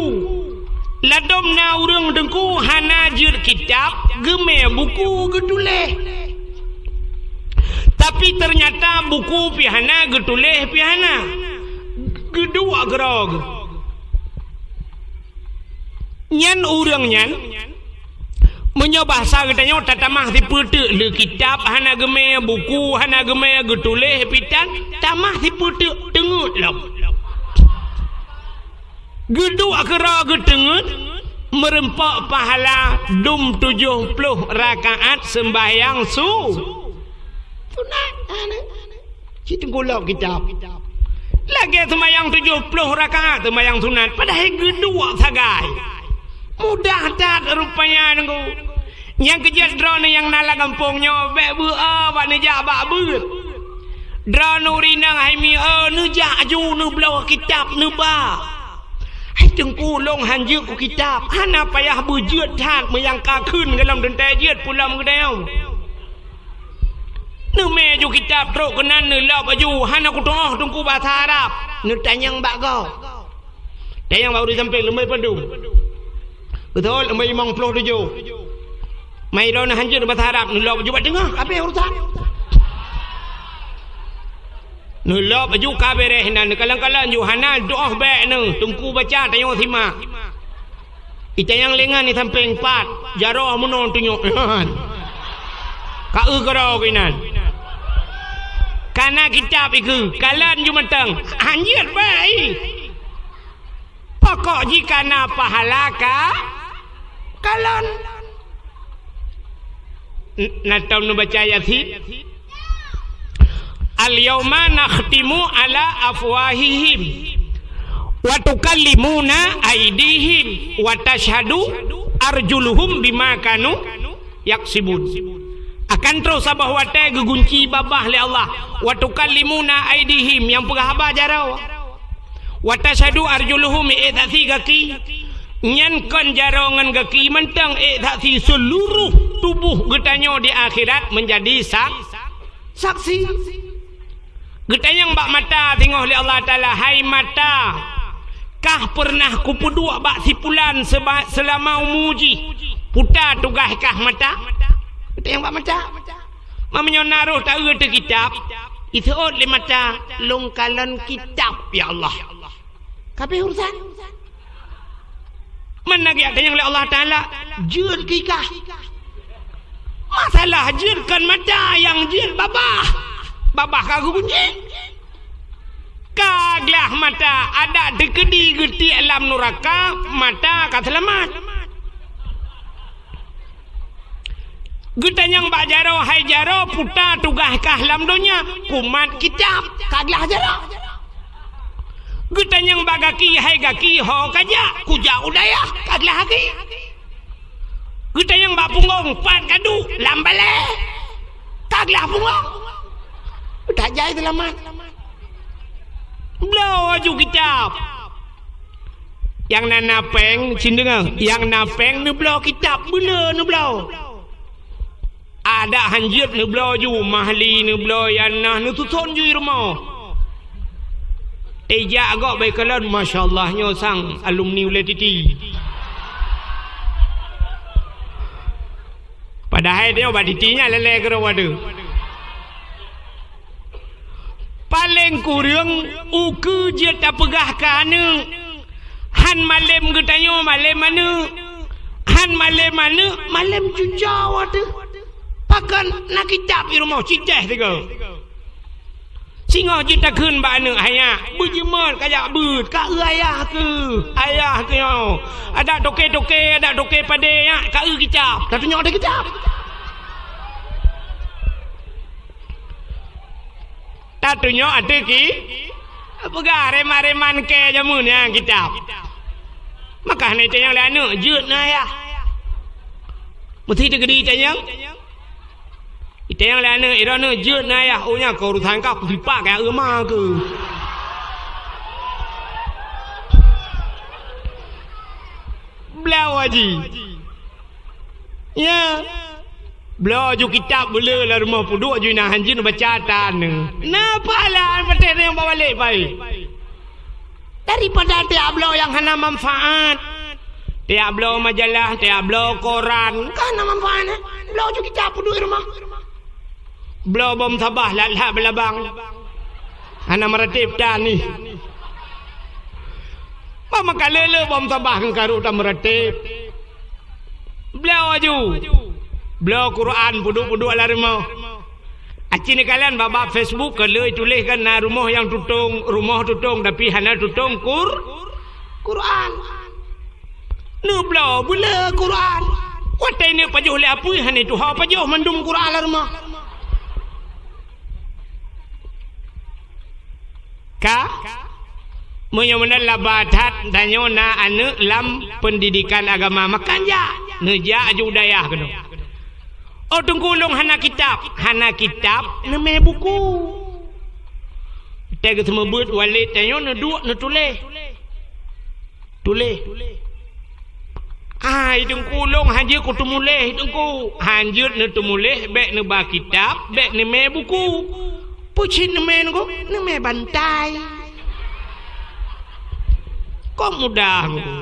Ladôm na ureuëng Teungku hana jeuet kitab, geumé buku geutuléh. Tapi ternyata buku pih hana, geutuléh pih hana. Geuduek keudroe geuh. Nyan ureuëng nyan, meunyoe bahasa geutanyoe, tatamah sipeuteuk lé kitab, hana geumé buku, hana geumé geutuléh pih tan, tamah sipeuteuk teungeut lom. Geuduek keudroe geuteungeut, meureumpok pahala dum tujoh ploh rakaat seumbahyang su-, sunat. Ci Teungku lop kitab. Lagée seumayang tujoh ploh rakaat seumayang sunat, padahai geuduek sagai. Mudah that rupanya Teungku. Nyang keujeuet droeneuh nyang na lam gampông nyoe, bék beu-o bak neujak bak beuet. Droeneuh ureuëng inong hai mi-o, neujak aju neubloe kitab neuba. Hai Teungku, lôn han jeuet keu kitab, hana payah beujeuet that meunyoe ka kheun gohlom teuntée jeuet pulang geutanyoe. Neumé aju kitab trok keunan neulop aju, hana kutu'oh Teungku basa Arab. Neutanyong bak gob. Tanyong bak ureuëng sampéng, leumé padum. Beutôi, leumé limong ploh tujoh. Mai droeneuh han jeuet basa Arab, neulop aju bak teungoh, habéh urusan. Neulop aju ka béréh nan, neukalon-kalon aju hana tu'oh bék neuh, Teungku baca tanyoe simak. Itanyong lé ngon di sampéng pat, jaroe meunoe tunyok nyan. Ka eu keudroe keunan. Kana kitab ikeu, kalon ju mantong. Hanjeuet bai. Pokok jih kana pahala ka kalon. N-, na tom neubaca Yasin. "Al-yauma nakhtimu ala afwahihim wa tukallimuna aidihim wa tashhadu arjuluhum bima kanu yaksibun." Akan troh saboh watée geugunci babah lé Allah. "Wa tukallimuna aidihim," nyang peugah haba jaroe. "Wa tashhadu arjuluhum," ék saksi gaki. Nyan kon jaroe ngon gaki mantong, ék saksi seuluruh tuboh geutanyoe di akhirat meunjadi sak-, saksi. Geutanyong bak mata singoh lé Allah Taala, "Hai mata, kah peureunah kupeuduek bak si pulan seba-, seulama umu jih? Peue tugaih kah mata?" Geutanyong bak mata. Meunyoe na roh taeu teuh kitab, iseuôt lé mata, "Lôn kalon kitab, ya Allah." Ka abéh urusan. Meunan geutanyong lé Allah Taala, "Jeuet keu kah?" Masalah jeuet kon mata, nyang jeuet babah. Babah ka geugunci. Ka glah mata, adak teukeudi geutiek lam nuraka, mata ka seulamat. Geutanyong bak jaroe, "Hai jaroe, peue tugaih kah lam donya?" "Kumat kitab." Ka glah jaroe. Geutanyong bak gaki, "Hai gaki, ho kajak?" "Kujak u dayah." Ka glah gaki. Geutanyong bak punggong, "Pat kaduek?" "Lam balée." Ka glah punggong. Ka jai seulamat. Bloe laju kitab. Nyang na, na péng, cit deungoe, nyang na péng neubloe kitab, beuleu neubloe. Adak hanjeuet neubloe ju, mahli neubloe, nyang na neususon ju i rumoh. Tijak gob bak kalon, "Masya Allah, nyoe sang alumni ulée titi." Padahai nyoe bak titi nyan lé-lé keudroe wadeue. Paleng kureueng ukeue jeuet tapeugah keu aneuk, han malem geutanyoe malem aneuk, han malem aneuk malem cucoe teuh. Pakon na kitab i rumoh cit teuh sigoe. Singoh jeuet takheun bak aneuk, "Hai nyak, beujeumot kajak beuet, ka eu ayah keuh, ayah keuh nyoe. Adak toke-toke, adak toke padé nyak, ka eu kitab." Tatunyok teuh kitab. Tatunyok ateueh ki, peugah reman-reman kée jameun nyan kitab. Maka hana itanyong lé aneuk, "Jeuet na ayah?" Meusti teukeudi itanyong. Itanyong lé aneuk, "Droeneuh jeuet na ayah?" "Oh, nyan keuh urusan kah, kusipak keu eu ma keuh." Bloe laju. Ya. Bloe laju kitab beuleu lam rumoh peuduek ju inan hanjeuet baca tan. Na pahala patéh nyang babalek pai. Daripada tiak bloe nyang hana manfaat. Tiak bloe majalah, tiak bloe koran, ka hana manfaat, eh? Bloe laju kitab peuduek i rumoh. Bloe bom sabah lat-lat beulabang. Hana meuratéb tan nih. Bah maka le-le bom sabah ngon karu tan meuratéb. Bloe laju. Bloe Quran peuduek-peuduek lam rumoh. Aci neukalon bak-bak Facebook ka lheueh tuléh kan na rumoh nyang tutong, rumoh tutong tapi hana tutong Qur-, Quran. Neubloe beuleu Quran. Watée neuk pajoh lé apui hana tuha pajoh mandum Quran lam rumoh. Ka? Meunyoe meunan laba that tanyoe na aneuk lam peundidikan agama, maka jak, neujak aju dayah keunoe. "Oh Teungku, lôn hana kitab." "Hana kitab, neumé buku." Teuka geuseumeubeuet walét tanyoe neuduek neutuléh. Tuléh. "Ai Teungku, lôn hanjeuet kuteumuléh Teungku." "Hanjeuet neuteumuléh, bék neuba kitab, bék neumé buku." "Peue cit neumé Teungku?" "Neumé bantai." Kok mudah Teungku.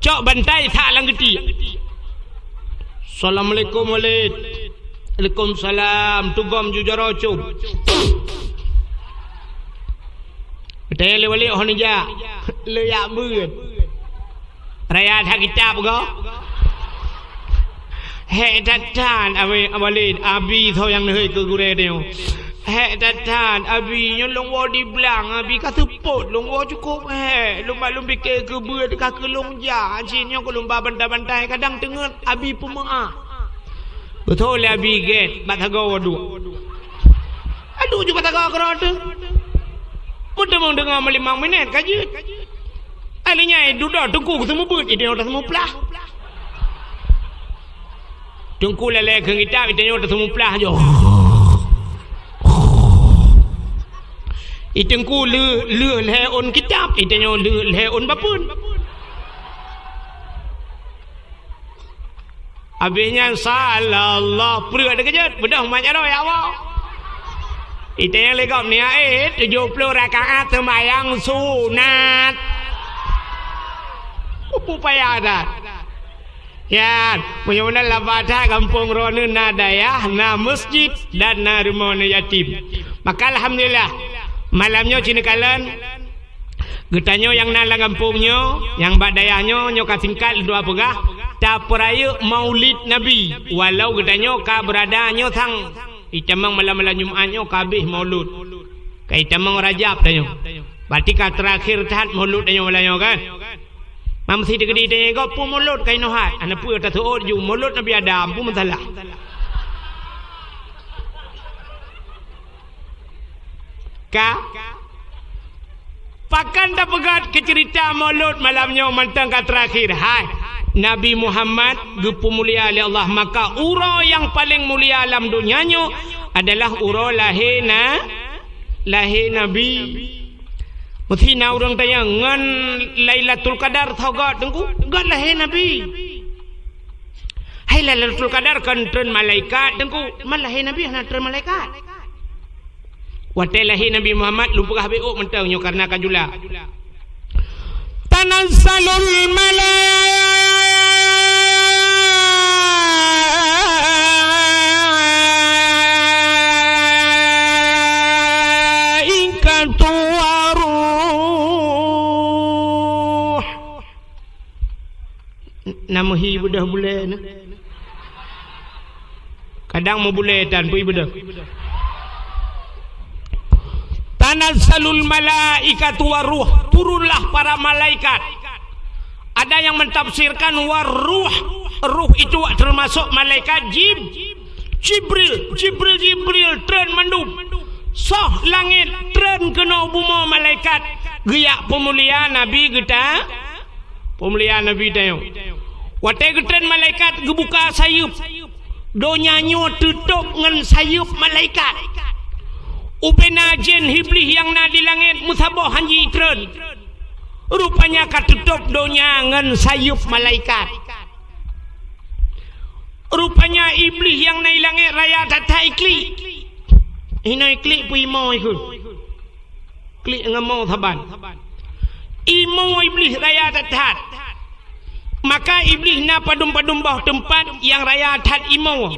Cok bantai that lam geutiek. "Assalamualaikum, Walid." "Waalaikumsalam." Tugom ju jaroe com. Geutanyong lé Walid, "Ho neujak?" "Lôn jak beuet." "Raya that kitab goe?" Hék that-that, Abi, Walid, Abi soe nyang neuhôi keu gurée tanyoe. Hék that-that, Abi, nyoe lôn woe di blang, Abi ka seupôt, lôn woe cukôp hék. Lôn ba lôn pike keu beuet ka keu lôn jak, cit nyoe keu lôn ba bantai-bantai, kadang teungeut Abi peumeu'ah. Beutôi lé Abi gét, bak sagoe duek. Aduh, ju bak sagoe keudroe teuh. Meuteumong deungoe meulimong minét ka jeuet. Ai lheueh nyan dudoe teungku geuseumeubeuet, i tanyoe taseumeuplah. Teungku lalée kheun kitab, i tanyoe taseumeuplah joh. I teungku lheueh, lheueh lhée ôn kitab, i tanyoe lheueh lhée ôn bapeuen. Abéh nyan, sallallahu, preuek teukeujot, beudôh mat jaroe, ya Allah. I tanyoe lé gob niat, eh, tujoh ploh rakaat seumayang sunat. Upaya that. Nyan, meunyoe meunan laba that gampông droeneuh na dayah, na meuseujid, dan na rumoh aneuk yatim. Maka alhamdulillah, malam nyoe ci neukalon, geutanyoe nyang na lam gampông nyoe, nyang bak dayah nyoe, nyoe ka singkat lôn dua peugah, tapeurayeuk Maulid Nabi. Walau geutanyoe ka beurada nyoe sang, itamong malam-malam Jumat nyoe ka abéh Maulud. Ka itamong Rajab tanyoe. Berarti ka teurakhér that Maulud tanyoe malam nyoe kan? Mam si teukeudi tanyoe gob peue Maulud ka inoe hat. Ana peue taseuôt ju Maulud Nabi Adam, peue masalah? Ka? Pakon tapeugét keu ceurita Maulud malam nyoe mantong ka teurakhér. Hai, Nabi Muhammad geupeumulia lé Allah, maka uroe nyang paleng mulia lam donya nyoe adalah uroe lahé na, lahé Nabi. Meusti na ureuëng tanyong, ngon Lailatul Qadar soe göt teungku? Göt lahé Nabi. Hai, Lailatul Qadar kon treun malaikat teungku, man lahé Nabi hana treun malaikat. Watée lahé Nabi Muhammad lôn peugah bék ôk mantong nyoe kareuna ka jula. Tanazzalul malaikatu waruh. Na meuhi beudôh bulée na. Kadang meubulée tan pui beudôh. Tanazzalul malaikatu waruh, turunlah para malaikat. Ada yang mentafsirkan waruh, ruh itu termasuk malaikat Jib-, Jibril, Jibril, Jibril, treun mandum. Soh langét, treun keunoe bumoe malaikat, geujak peumulia Nabi geuta, peumulia Nabi tanyoe. Watée geutreun malaikat geubuka sayeuep, donya nyoe teutôb ngon sayeuep malaikat. Ubena jén Iblih nyang na di langét meusaboh han jitreun. Rupanya ka teutôb donya ngon sayeuep malaikat. Rupanya Iblih nyang na i langét raya that-that iklik. Hinoe iklik peue imoe ikheun. Klik ngon mo saban. Imoe Iblih raya that-that. Maka Iblih na padum-padum boh teumpat nyang raya that imoe.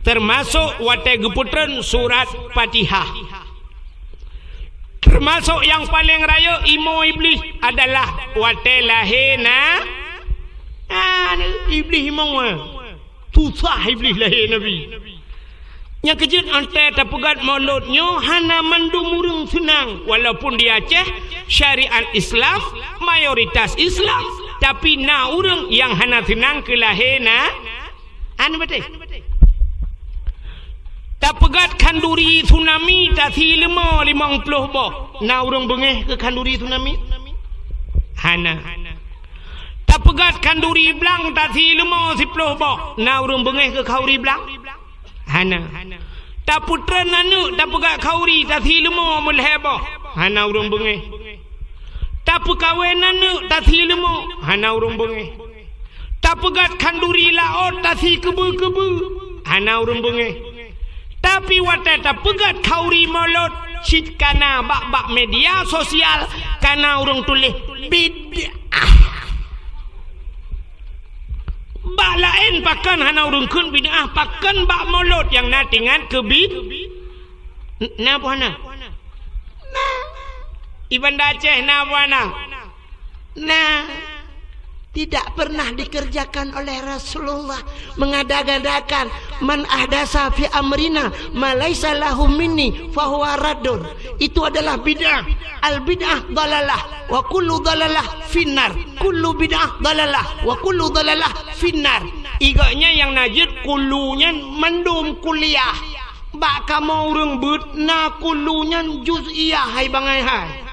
Teumasok watée geupeutreun surat Fatihah. Teumasok nyang paleng rayeuk imoe Iblih adalah watée lahé na, na Iblih imoe. Susah Iblih lahé Nabi. Nyang keujeuet, watée tapeugét Maulud nyoe hana mandum ureuëng seunang, walaupun di Aceh syariat Islam mayoritas Islam, tapi na ureuëng nyang hana seunang keu lahé na, an beutôi. Tapeugét khanduri tsunami tasi leumo limong ploh boh, na ureuëng beungéh keu khanduri tsunami? Hana. Tapeugét khanduri blang tasi leumo siploh boh, na ureuëng beungéh keu khanduri blang? Hana. Tapeutreun aneuëk tapeugét khanduri tasi leumo meulhée boh, hana ureuëng beungéh. Tapeukawen aneuëk tasi leumo, hana ureuëng beungéh. Tapeugét khanduri laôt tasi keubeu-keubeu, hana ureuëng beungéh. Tapi watée tapeugét khanduri Maulud, cit kana bak-bak media sosial kana ureuëng tuléh bid'ah. Bak laén pakon hana ureuëng kheun bid'ah, pakon bak Maulud nyang na teuingat keu bid-, na peue hana? Na. I Banda Aceh na peue hana? Na. Tidak pernah dikerjakan oleh Rasulullah, mengada-adakan, "Man ahdasa fi amrina ma laisa lahu minni fahuwa raddun." Itu adalah bid'ah. Al bid'ah dalalah, wa kullu dalalah finnar. Kullu bid'ah dalalah, wa kullu dalalah finnar. Igaknya yang najid kullu nyan mandum kuliah. Bak kamoe ureuëng beuet na kullu nyan juz'iyah hai bangai hai.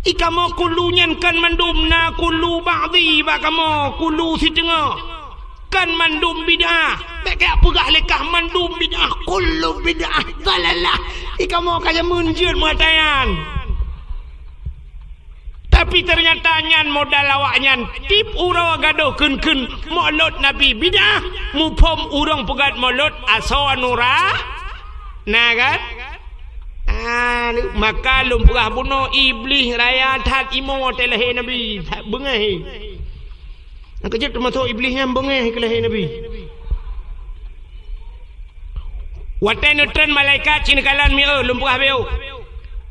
I kamoe kullu nyan kan mandum na kullu ba'dhi bak kamoe, kullu siteungoh. Kan mandum bid'ah. Bék kajak peugah lé kah mandum bid'ah, kullu bid'ah dalalah. I kamoe ka jameun jeuet meuatayan. Tapi ternyata nyan modal awaknyan tiep uroe gadôh kheun-kheun Maulud Nabi bid'ah, muphom ureuëng peugét Maulud asoe nura, na kan? Ah, maka lôn peugah bunoe Iblih raya that imo watée lahé Nabi, that beungéh. Nyang keujeuet teumasok Iblih nyan beungéh keu lahé Nabi. Watée neutreun malaikat cit neukalon mieu lôn peugah beu.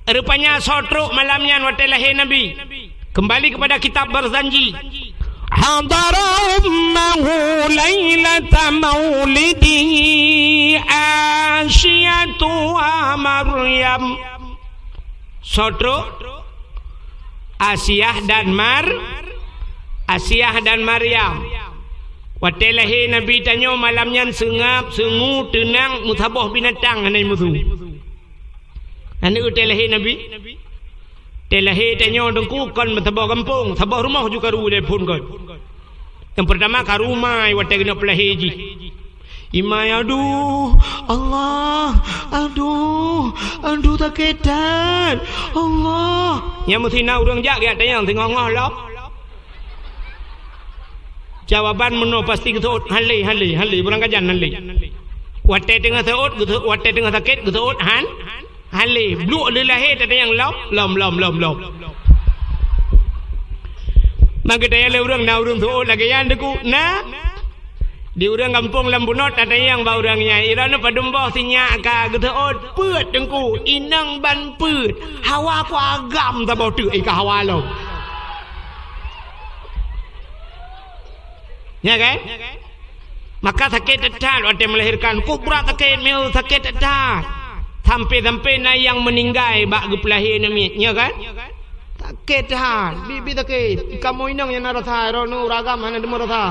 Rupanya soe trok malam nyan watée lahé Nabi. Kembali kepada kitab Barzanji. Hadara ummahu lailata maulidihi Asyatu wa Maryam. Soe trok? Asiah dan Mar-, Asiah dan Maryam. Watée lahé Nabi tanyoe malam nyan seungab, seungu, teunang, meusaboh binatang hana musu. Aneuk watée lahé Nabi, watée lahé tanyoe teungku kon meusaboh gampông, saboh rumoh ju karu lé phon kon. Nyang peurtama karu mai watée keuneuk peulahé jih. Imai, "Aduh, Allah, aduh, aduh sakét that, Allah." Nyang meusi na ureuëng jak geutanyong singoh-ngoh lom. Jawaban meunoe pasti geuseuôt, "Hale, hale, hale, beurangkajan hale." Watée teungoh seuôt, geuseuôt, watée teungoh sakét geuseuôt han, Hale, bluek lé lahé tatanyong lom, lom, lom, lom, lom. Maka tanyong lé ureuëng na ureuëng seuôt lagée nyan teungku, na? Di ureuëng gampông lam bunoe tatanyong bak ureuëng nyan, "Droeneuh padum boh sinyak ka geuseuôt?" "Peuet teungku, inong ban peuet. Hawa ku agam saboh teuk, eh, ka hawa lom." Nya kan? Maka sakét that-that watée melahirkan. Kok brat sakét, meu sakét that-that. Sampai-sampai na nyang meuninggai bak geupeulahé aneuk miet, nya kan? Sakét that. Bi-, bi sakét. Kamoe inong nyang na rasa, droeneuh ureuëng agam hana deungoe rasa.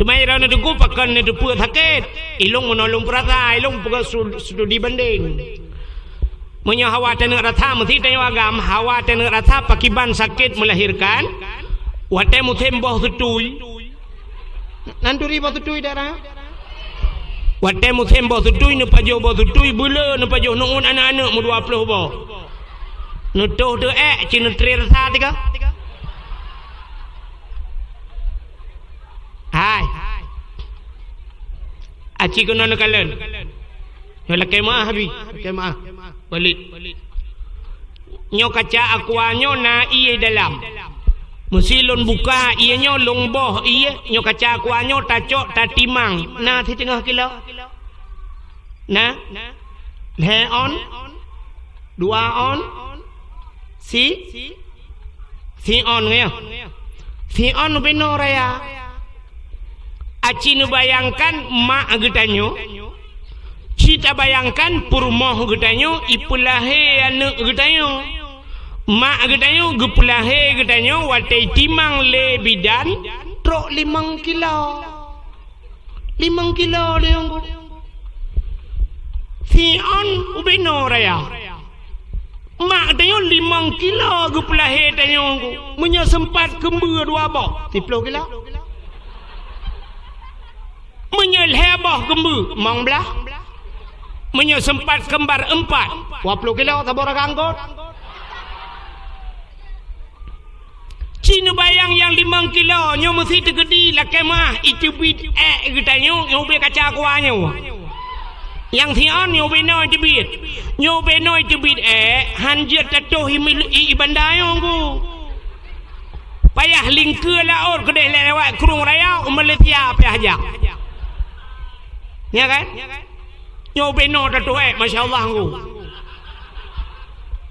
Teuma droeneuh teungku pakon neuteupeue sakét. Ilong meunoe lôn peurasa, ilong peugah su-, studi banding. Meunyoe hawa taneuk rasa, meusi tanyoe agam, hawa taneuk rasa pakiban sakét melahirkan, watée musém boh seutui. Nan turi boh seutui daerah? Watée musém boh seutui, neupajoh boh seutui, beuleu neupajoh, neuôt aneuk-aneuk meudua ploh boh. Neutoh teu ék, ci neutré rasa tiga. Hai. Aci keunoe neukalon. Nyoe lakée meuáh, Abi. Lakée meuáh. Walid. Nyoe kaca aqua nyoe na ié dalam. Meusi lôn buka ié nyoe, lôn boh ié, nyoe kaca aqua nyoe tacok tatimang. Na siteungoh kilo? Na? Lhée on? Dua on? Si? Si on nyoe. Si on ubé noe raya. Aci neubayangkan mak geutanyoe, ci tabayangkan peurumoh geutanyoe ipeulahé aneuk geutanyoe. Mak geutanyoe geupeulahé geutanyoe watée itimang lé bidan trok limong kilo. Limong kilo lé nyang geuh. Si on ubé noe raya. Mak tanyoe limong kilo geupeulahé tanyoe geuh. Meunyoe seumpat keumbeue dua boh, siploh kilo. Meunyoe lhée boh keumbeue, limong blaih. Meunyoe seumpat keumbar eumpat, dua ploh kilo saboh ragam gôt. Ci neubayang nyang limong kilo nyoe meusi teukeudi lakée meuáh iteubiet ék geutanyoe, nyoe ubé kaca aqua nyoe. Nyang si on nyoe ubé noe iteubiet. Nyoe ubé noe iteubiet ék, han jeuet tatoh i, i, i banda nyoe geuh. Payah lingkeue laôt keudeh lewat Krueng Raya u Malaysia payah jak. Nya kan? Nyoe ubé noe tatoh ék, masya Allah geuh.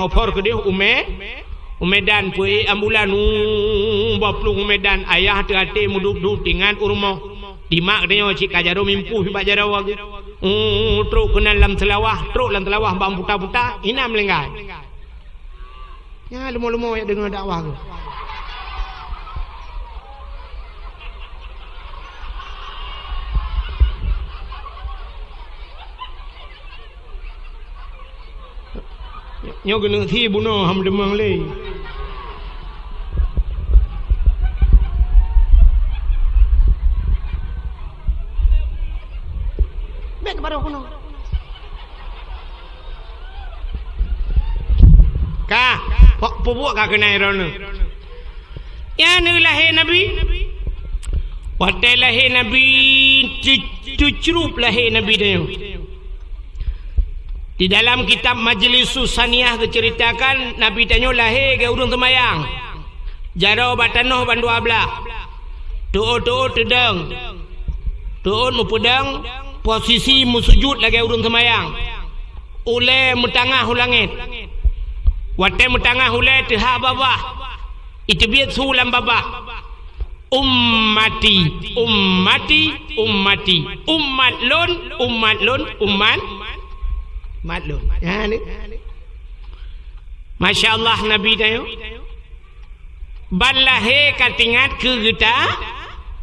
Kaulahopor keudeh u Mé-, u Medan, peuék ambulan, uh, bak plueng u Medan, ayah teuaté meudup-dup tingat u rumoh. Dimak geutanyoe cit ka jaroe mimpuh bak jaroe geuh. Uh, trok keunan lam seulawah, trok lam seulawah bak buta-buta, hina meulinggai. Nyan leumo-leumo jak deungoe dakwah geuh. Nyoe keuneuk thi bunoe ham deungoe lé. Bèk keupada keunoe. Ka, pok peubuet ka keunan droeneuh. Nyan lahé Nabi. Watèe lahé Nabi, teu-, teucrup lahé Nabi tanyoe. Di dalam kitab Majlisus Saniyah geuceuritakan, Nabi tanyoe lahé lagèe ureueng seumayang. Jaroe bak tanoh bandua blah. Teuôt-teuôt teudong. Teuôt meupeudong, posisi meusujut lagèe ureueng seumayang. Ulèe meutangah u langèt. Watèe meutangah ulèe teuhah babah. Iteubiet su lam babah. Ummati, ummati, ummati. Umat lôn, umat lôn, umat, umat lôn. Nyan. Masya Allah, Nabi tanyoe. Ban lahé ka teuingat keu geuta-,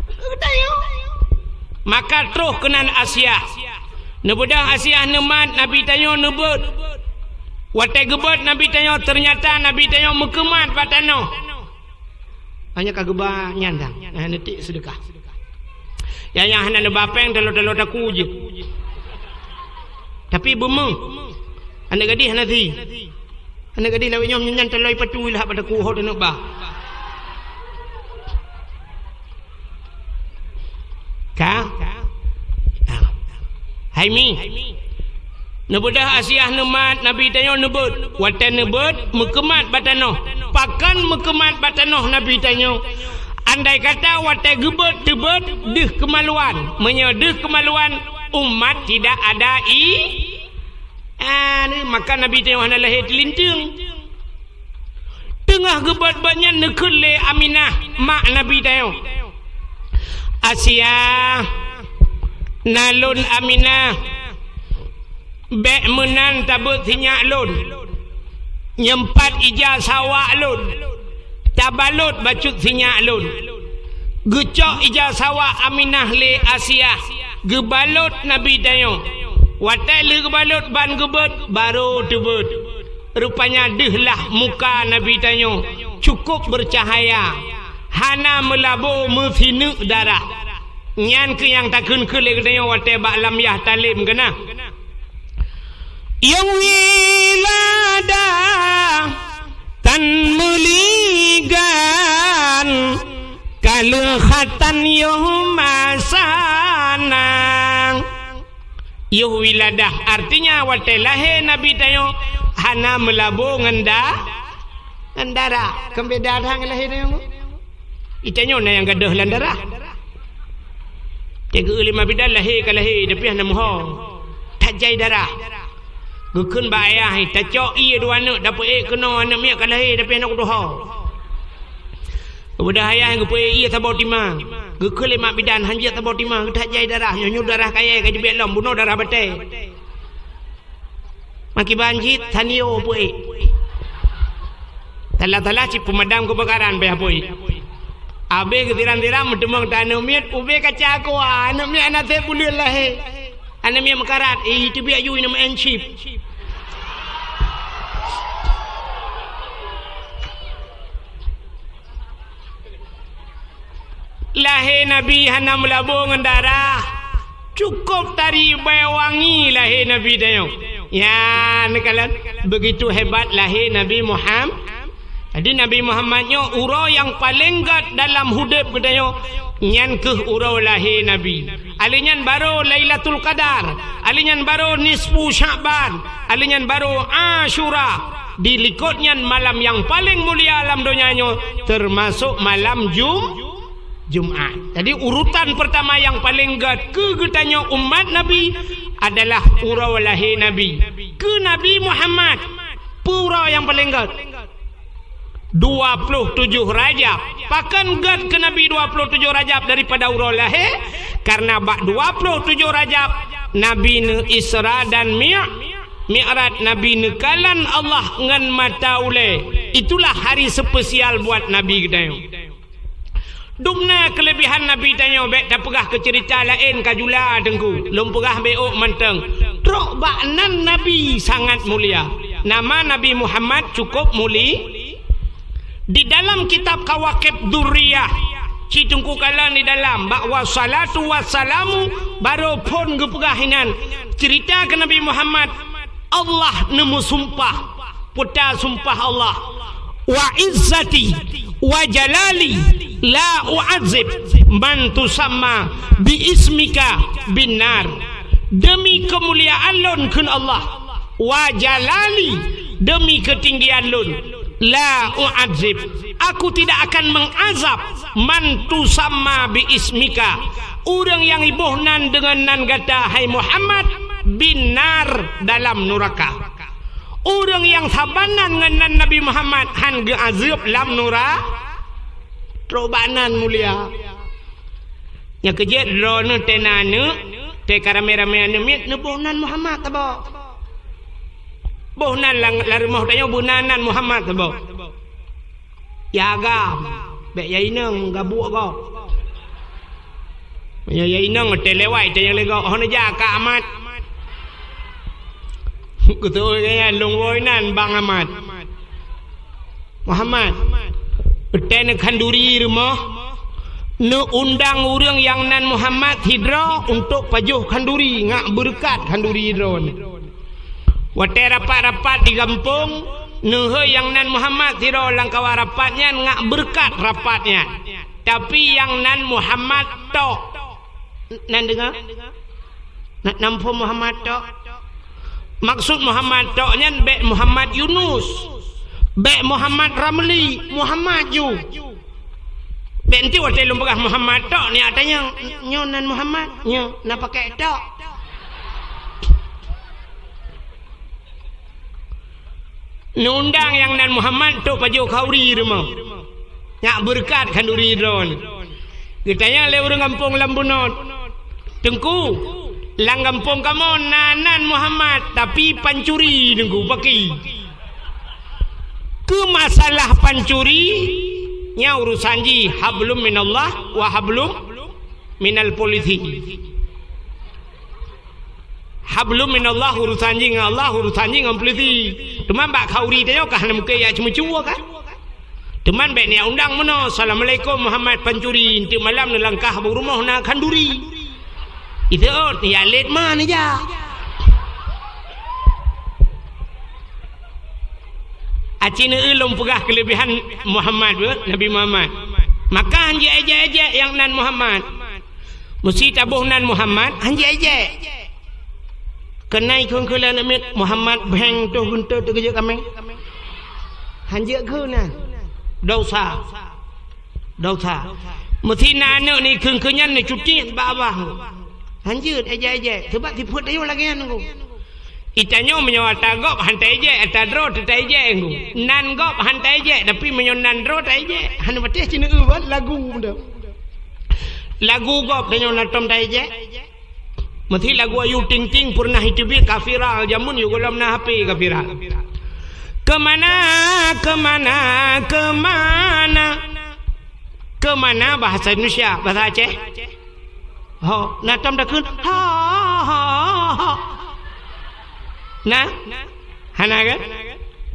keu geutanyoe. Maka troh keunan Asiah. Neubeudôh Asiah neumat, Nabi tanyoe neubeuet. Watèe geubeuet Nabi tanyoe, teunyata Nabi tanyoe meukeumat bak tanoh. Hanya ka geuba nyan dang, hana neutik seudeukah. Nyang, nyang hana neuba pèng, taloe-taloe takue jeuet. Tapi beumeuh. Aneuk gadih hana thi. Aneuk gadih lawét nyoe nyan taloe ipatui lah bak takue hot aneuk ba. Ka? Ah. Hai Mi. Neubeudôh Asiah neumat, Nabi tanyoe neubeuet. Watèe neubeuet, meukeumat bak tanoh. Pakon meukeumat bak tanoh Nabi tanyoe? Andai kata watée geubeuet teubeuet deuh keumaluan, meunyoe deuh keumaluan, umat tidak ada i-, ah, ni, maka Nabi tanyoe hana lahé teulinteung. Teungoh geubeuet-beuet nyan neukheun lé Aminah, mak Nabi tanyoe, "Asia, na lôn Aminah, bék meunan tabeuet sinyak lôn, nyeumpat ija sawa lôn, tabalot bacut sinyak lôn." Geucok ija sawa Aminah lé Asia, geubalot Nabi tanyoe. Watée lheueh geubalot ban geubeuet, barô teubeuet. Rupanya deuh lah muka Nabi tanyoe cukôp beucahaya, hana meulabô meusineuk darah. Nyan keuh nyang takheun-kheun lé geutanyoe watée bak lam yah talem keunan. Yôh wiladah tan meuligan, ka lheueh khatan yôh masana. Yôh wiladah, artinya watée lahé Nabi tanyoe hana meulabô ngon da-, ngon darah. Kon beda that ngon lahé tanyoe. Di tanyoe na nyang gadôh lam darah. Teuka lima bidan lahé ka lahé, tapi hana meuho. That jai darah. Geukheun bak ayah, tacok ié dua aneuk, dapeuék keunoe aneuk miet ka lahé, tapi hana kutuho. Keubeudah ayah geupeuék ié saboh timang. Geukheun lé mak bidan, hanjeuet saboh timang, geuthat jai darah, nyoe-nyoe darah kayée ka jibiet lom, bunoe darah batée. Makiban jih, tanio peuék. Tala-tala cit peumadam keubakaran payah peuék. Abéh geusiram-siram meuteumong ta aneuk miet, ubé kaca aqua, aneuk miet hana sép buleuen lahé. Aneuk miet meukarat, eh, teubiet yue inong meu'en chip. Lahé Nabi hana meulabô ngon darah. Cukôp tari bée wangi lahé Nabi tanyoe. Ya, neukalon, begitu hebat lahé Nabi Muham-, jadi, Nabi Muhammad nyoe uroe nyang paleng gét dalam udeb geutanyoe, nyan keuh uroe lahé Nabi. Alèh nyan barô Lailatul Qadar, alèh nyan barô nisfu Sya'ban, alèh nyan barô Asyura. Di likot nyan malam nyang paleng mulia lam donya nyoe, teumasok malam Jum-, Jumat. Jadi, urutan peurtama nyang paleng gét keu geutanyoe umat Nabi adalah uroe lahé Nabi. Keu Nabi Muhammad, peue uroe nyang paleng gét? Dua ploh tujoh Rajab. Pakon gét keu Nabi dua ploh tujoh Rajab daripada uroe lahé? Karena bak dua ploh tujoh Rajab, Nabi neu-Isra dan Mi-, Mi'raj, Nabi neukalon Allah ngon mata ulée. Itulah hari spesial buat Nabi geutanyoe. Dum na keuleubehan Nabi tanyoe, bék tapeugah keu ceurita laén ka jula teungku. Lôn peugah bék ôk mantong. Trok bak nan Nabi sangat mulia. Nama Nabi Muhammad cukôp muli-, di dalam kitab Kawakib Durriyah, ci teungku kalon di dalam, bak wassalatu wassalamu, barô phon geupeugah inan. Ceurita keu Nabi Muhammad, Allah neumeusumpah, peue ta sumpah Allah, "Wa izzati wa jalali la u'adzib man tusamma bi ismika bin nar." Demi keumuliaan Lôn, kheun Allah, "Wa jalali," demi keutinggian Lôn, "la u'adzib," Aku tidak akan mengazab, "man tusamma bi ismika," ureuëng nyang iboh nan deungon nan gata, hai Muhammad, "bin nar," dalam nuraka. Ureuëng nyang saban nan ngon nan Nabi Muhammad han geuazeueb lam nura-, trok bak nan mulia. Nyang keujeuet droeneuh teuh na aneuk, teuh ka ramé-ramé aneuk miet, neuboh nan Muhammad tabok. Boh nan lam, lam rumoh tanyoe beu nan, nan Muhammad tabok. Ya agam, bék ya inong gabuk gob. Ya, ya inong teuh lewat teuh nyang lé gob, hana jak ka Amat. Kutôi gaya lôn woe nan Bang Amat. Muhammad, teuh neukhanduri rumoh, neuundang ureuëng nyang nan Muhammad sidroe untuk pajoh khanduri, ngak beureukat khanduri droeneuh. Watée rapat-rapat di gampông, neuhôi nyang nan Muhammad sidroe lam kawan rapat nyan ngak beureukat rapat nyan. Tapi nyang nan Muhammad tok. Nan deungoe? Na, na muphom Muhammad tok? Maksud Muhammad tok nyan bék Muhammad Yunus, bék Muhammad Ramli, Muhammad ju. Bèk enteuk watèe lôn peugah Muhammad tok, nyan tanyong, "Nyoe nan Muhammad?" "Nyoe, na pakèk tok." Neuundang nyang nan Muhammad trôk pajoh khanduri rumoh. Nyak beureukat khanduri droeneuh. Geutanyong lé ureueng gampông lam bunoe, "Teungku, lam gampông kamoe na nan Muhammad, tapi pancuri, Teungku, paki." Keu masalah pancuri, nyan urusan jih, hablum minallah wa hablum minal polisi. Hablum minallah urusan jih ngon Allah, urusan jih ngon polisi. Teuma bak khanduri tanyoe ka hana mungken jak ceumeucue kan? Teuma bèk neujak undang meunoe, "Assalamualaikum Muhammad pancuri, enteuk malam neulangkah bak rumoh na khanduri." Itu ôt, ya lét ma neujak. Aci neueu lôn peugah keuleubehan Muhammad beuh, Nabi Muhammad. Maka han jiéjek-éjek nyang nan Muhammad. Meusé taboh nan Muhammad, han jiéjek. Keunan kheun-kheun lé aneuk miet, "Muhammad bheng toh geunteut teuh geujok kaméng." Han jeuet kheun nyan. Dosa. Dosa. Meusé na aneuk ni kheun-kheun nyan neucuti bak babah. Han jeuet éjek-éjek. Sabab sifeuet tanyoe lagèe nyan, Teungku. Itanyoe meunyoe ata gob han taéjek, ata droe teuh taéjek, Teungku. Nan gob han taéjek, tapi meunyoe nan droe taéjek. Hana patéh ci neueu bak lagu beutôi. Lagu gob tanyoe na tom taéjek. Meusé lagu Ayu Ting Ting peureunah iteubiet ka viral, jameun yôh gohlom na H P ka viral. Keumana, keumana, keumana? Keumana bahasa Indonesia, bahasa Aceh? Ho, na tom takheun, ho, ho, ho. Na? Hana kan?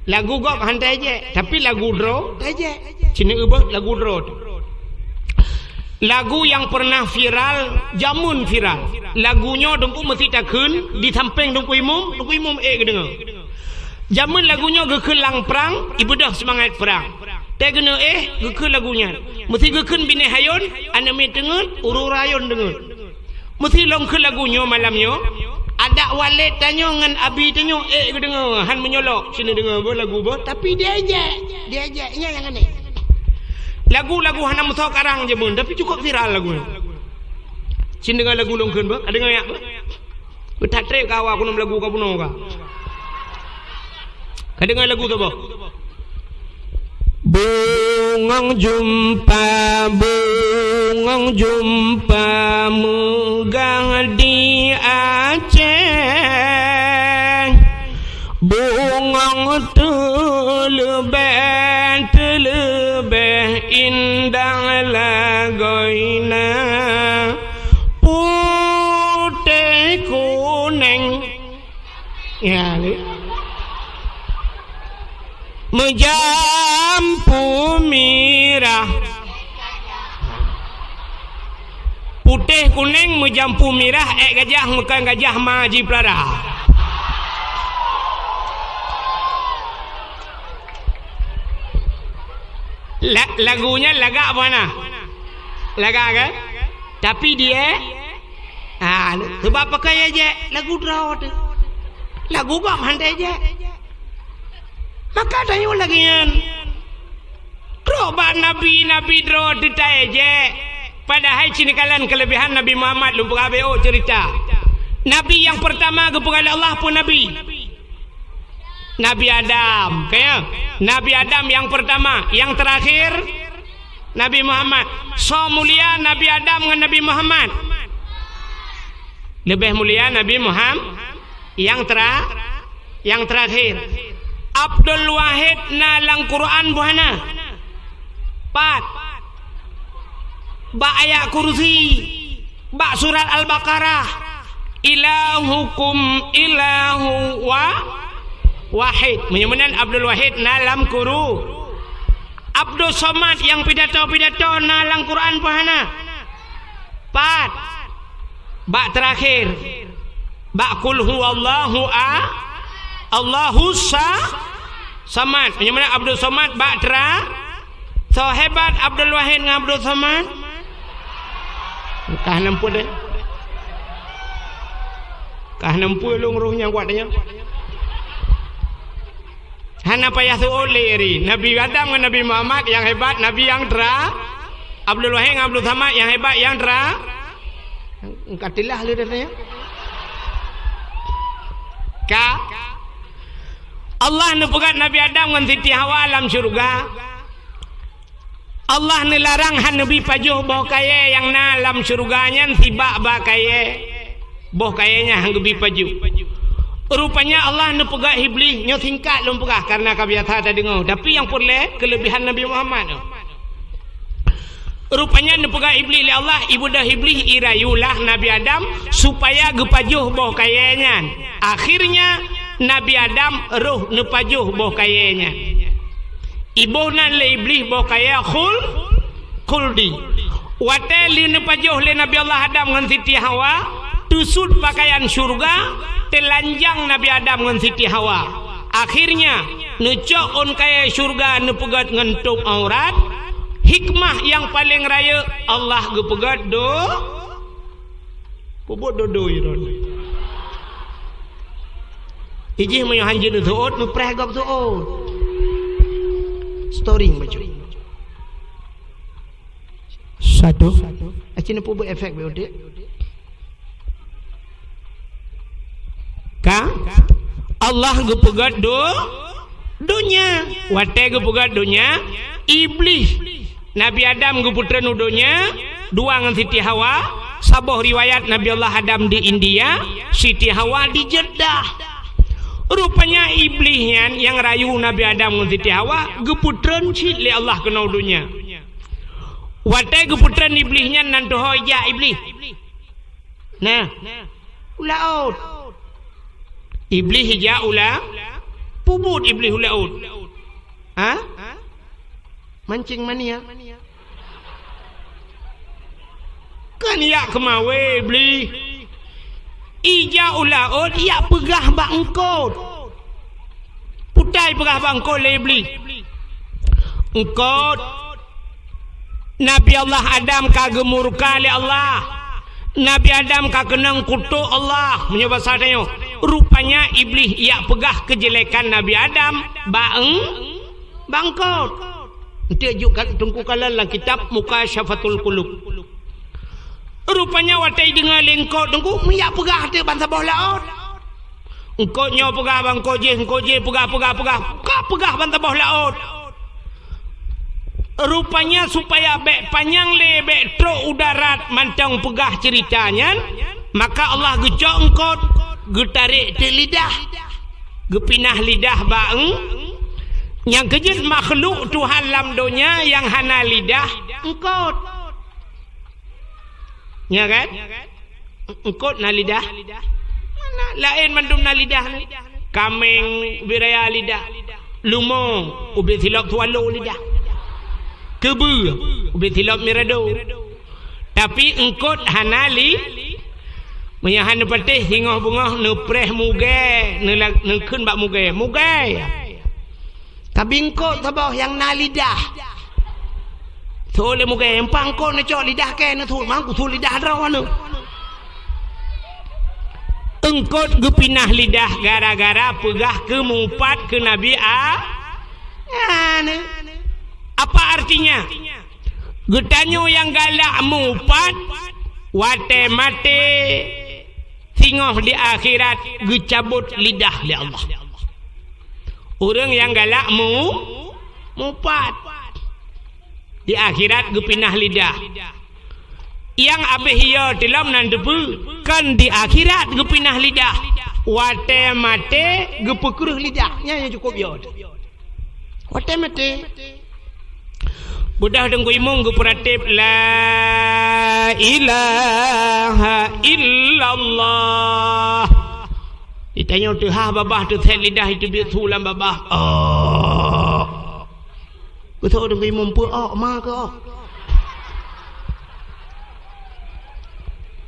Lagu gob han taéjek, tapi lagu droe taéjek. Ci neueu beuh lagu droe teuh. Lagu nyang peureunah viral, jameun viral. Lagu nyoe Teungku meusé takheun di sampéng Teungku Imum, Teungku Imum ék geudeungoe. Jameun lagu nyoe geukheun lam prang, ibeudôh seumangat prang. Teuh geuneuk éh, geukheun lagu nyan. Meusé geukheun binéh ayôn, aneuk miet teungeut, ureueng-ureueng ayôn deungeut. Meusé lôn kheun lagu nyoe malam nyoe, adak walét tanyoe ngon abi tanyoe ék geudeungoe, han meunyoe lok ci neudeungoe beuh lagu beuh, tapi diéjek, diéjek, nyan nyang aneh. Lagu-lagu hana meusoe karang jameun, tapi cukôp viral lagu nyoe. Ci neudeungoe lagu lôn kheun beuh, ka deungoe nyak beuh. Beuthat trép ka awak keuneuk lagu ka bunoe ka. Ka deungoe lagu saboh. Bungong jeumpa, bungong jeumpa meugah di Aceh. Bungong teuleubeh, teuleubeh indah lagoina. Putéh kunéng. Ya, ni. Meujampu mirah. Putéh kunéng meujampu mirah, ék gajah meukheun gajah ma jipeulara. La-, lagu nyan lagak bunoe. Lagak kan? Tapi dia, ah, sebab pakai éjek lagu droe teuh. Lagu gob han taéjek. Maka tanyoe lagèe nyan. Trok bak nabi-nabi droe teuh taéjek. Padahai ci neukalon keuleubehan Nabi Muhammad lôn peugah beuh cerita. Nabi nyang peurtama geupeugah lé Allah peue nabi? Nabi Adam, ka ya? Nabi Adam nyang peurtama, nyang teurakhir Nabi Muhammad. Soe mulia Nabi Adam ngon Nabi Muhammad? Leubeh mulia Nabi Muhammad nyang tera-, nyang teurakhir. Abdul Wahid na lam Quran beuh hana? Pat? Bak ayat kursi, bak surat Al-Baqarah, "Ilahukum ilahu wa-, wahid." Meunyoe meunan Abdul Wahid na lam Quru-, Abdul Somad nyang pidato-pidato na lam Quran beuh hana? Pat? Bak teurakhir. Bak Qul huwallahu a-, Allahus sa-, Samad. Meunyoe meunan Abdul Somad bak tera-, soe hebat Abdul Wahid ngon Abdul Somad? Kah neumpeue deh. Kah neumpeue lôn roh nyang kuat nyan. Hana payah seuôt lé ri. Nabi Adam ngon Nabi Muhammad nyang hebat, nabi nyang tera-, Abdul Wahid ngon Abdul Samad nyang hebat, nyang tra-, ka tilah lé dah nyan. Ka. Allah neupeugöt Nabi Adam ngon Siti Hawa lam syeuruga. Allah neularang han neubi pajoh boh kayèe nyang na lam syeuruga nyan sibak ba kayèe, boh kayèe nyan han geubi pajoh. Rupanya Allah neupeugöt Iblih, nyoe singkat lôn peugah karena ka biasa tadeungoe, tapi nyang peureulèe keuleubihan Nabi Muhammad nyoe. Rupanya neupeugah Iblih lé Allah, ibeudôh Iblih irayulah Nabi Adam supaya geupajoh boh kayèe nyan. Akhirnya, Nabi Adam roh neupajoh boh kayèe nyan. Iboh nan lé Iblih boh kayèe khul-, khuldi. Watèe lheueh neupajoh lé Nabi Allah Adam ngon Siti Hawa, teusut pakaian syeuruga, teulanjang Nabi Adam ngon Siti Hawa. Akhirnya, neucok ôn kayèe syeuruga neupeugöt ngon tôb aurat, hikmah nyang paleng rayeuk Allah geupeugöt do-, peubuet dodo iron. Ijih meunyoe hanjeuet neuseuôt, neupreh gob seuôt. Storing bacut. Satu. Aci neupeubuet efek beudik. Ka? Allah geupeugöt do-, donya. Watèe geupeugöt donya, Iblih, Nabi Adam geupeutreun u donya, dua ngon Siti Hawa, saboh riwayat Nabi Allah Adam di India, Siti Hawa di Jeddah. Rupanya Iblih nyan nyang rayu Nabi Adam ngon Siti Hawa geupeutreun cit lé Allah keunoe u donya. Watèe geupeutreun Iblih nyan nan teuhôi jak Iblih. Nah, u laôt. Iblih ijak u la-, peubuet Iblih u laôt. Ha? Mancing mania. Kan ijak keumawe Iblih. Ijak u laôt, ijak peugah bak eungkôt. Putai peugah bak eungkôt lé Iblih. Eungkôt, Nabi Allah Adam ka geumurka lé Allah. Nabi Adam ka keunong kutok Allah. Meunyoe basa tanyoe, rupanya Iblih ijak peugah keujelekan Nabi Adam bak eung-, bak eungkôt. Eunteuk jok ka-, teungku kalon lam kitab Mukasyafatul Qulub. Rupanya watèe ideungoe lé eungkôt teungku, meujak peugah teuk ban saboh laôt. Eungkôt nyoe peugah bak eungkôt jéh, eungkôt jéh peugah, peugah, peugah, ka peugah ban saboh laôt. Rupanya supaya bèk panyang lé, bèk trok u darat mantong peugah ceurita nyan, maka Allah geucok eungkôt, geutarek teuk lidah, geupinah lidah bak eung-, nyang keujeuet makhluk Tuhan lam donya nyang hana lidah, eungkôt. Nya kan? Eungkôt na lidah? Na, laén mandum na lidah ni. Kaméng ubé raya lidah. Leumo ubé silop swallow lidah. Keubeue ubé silop mirado. Tapi eungkôt hana li-, meunyoe hana patéh singoh beungoh neupreh mugée, neula-, neukheun bak mugée. Mugée! Tapi eungkôt saboh nyang na lidah. Tho lé mugée, empat eungkôt neucok lidah kèe neuthuet, mang kuthuet lidah droe aneuk. Eungkôt geupinah lidah gara-gara peugah keu mupat keu Nabi A-, aneuk. Apa artinya? Geutanyoe nyang galak mupat, watée maté, singoh di akhirat geucabot lidah lé Allah. Ureuëng nyang galak mu-, mupat, di akhirat geupinah lidah. Nyang abéh yo tilom nan teupeue, kon di akhirat geupinah lidah. Watée maté geupeukreueh lidah. Nyan nyang cukôp yo. Watée maté. Beudah Teungku Imum geupeuratéb, "La ilaha illallah." Ditanyoe teuhah babah teusét lidah, iteubiet su lam babah. Oh. Geutôk Teungku Imum, peue ok ma keu ok?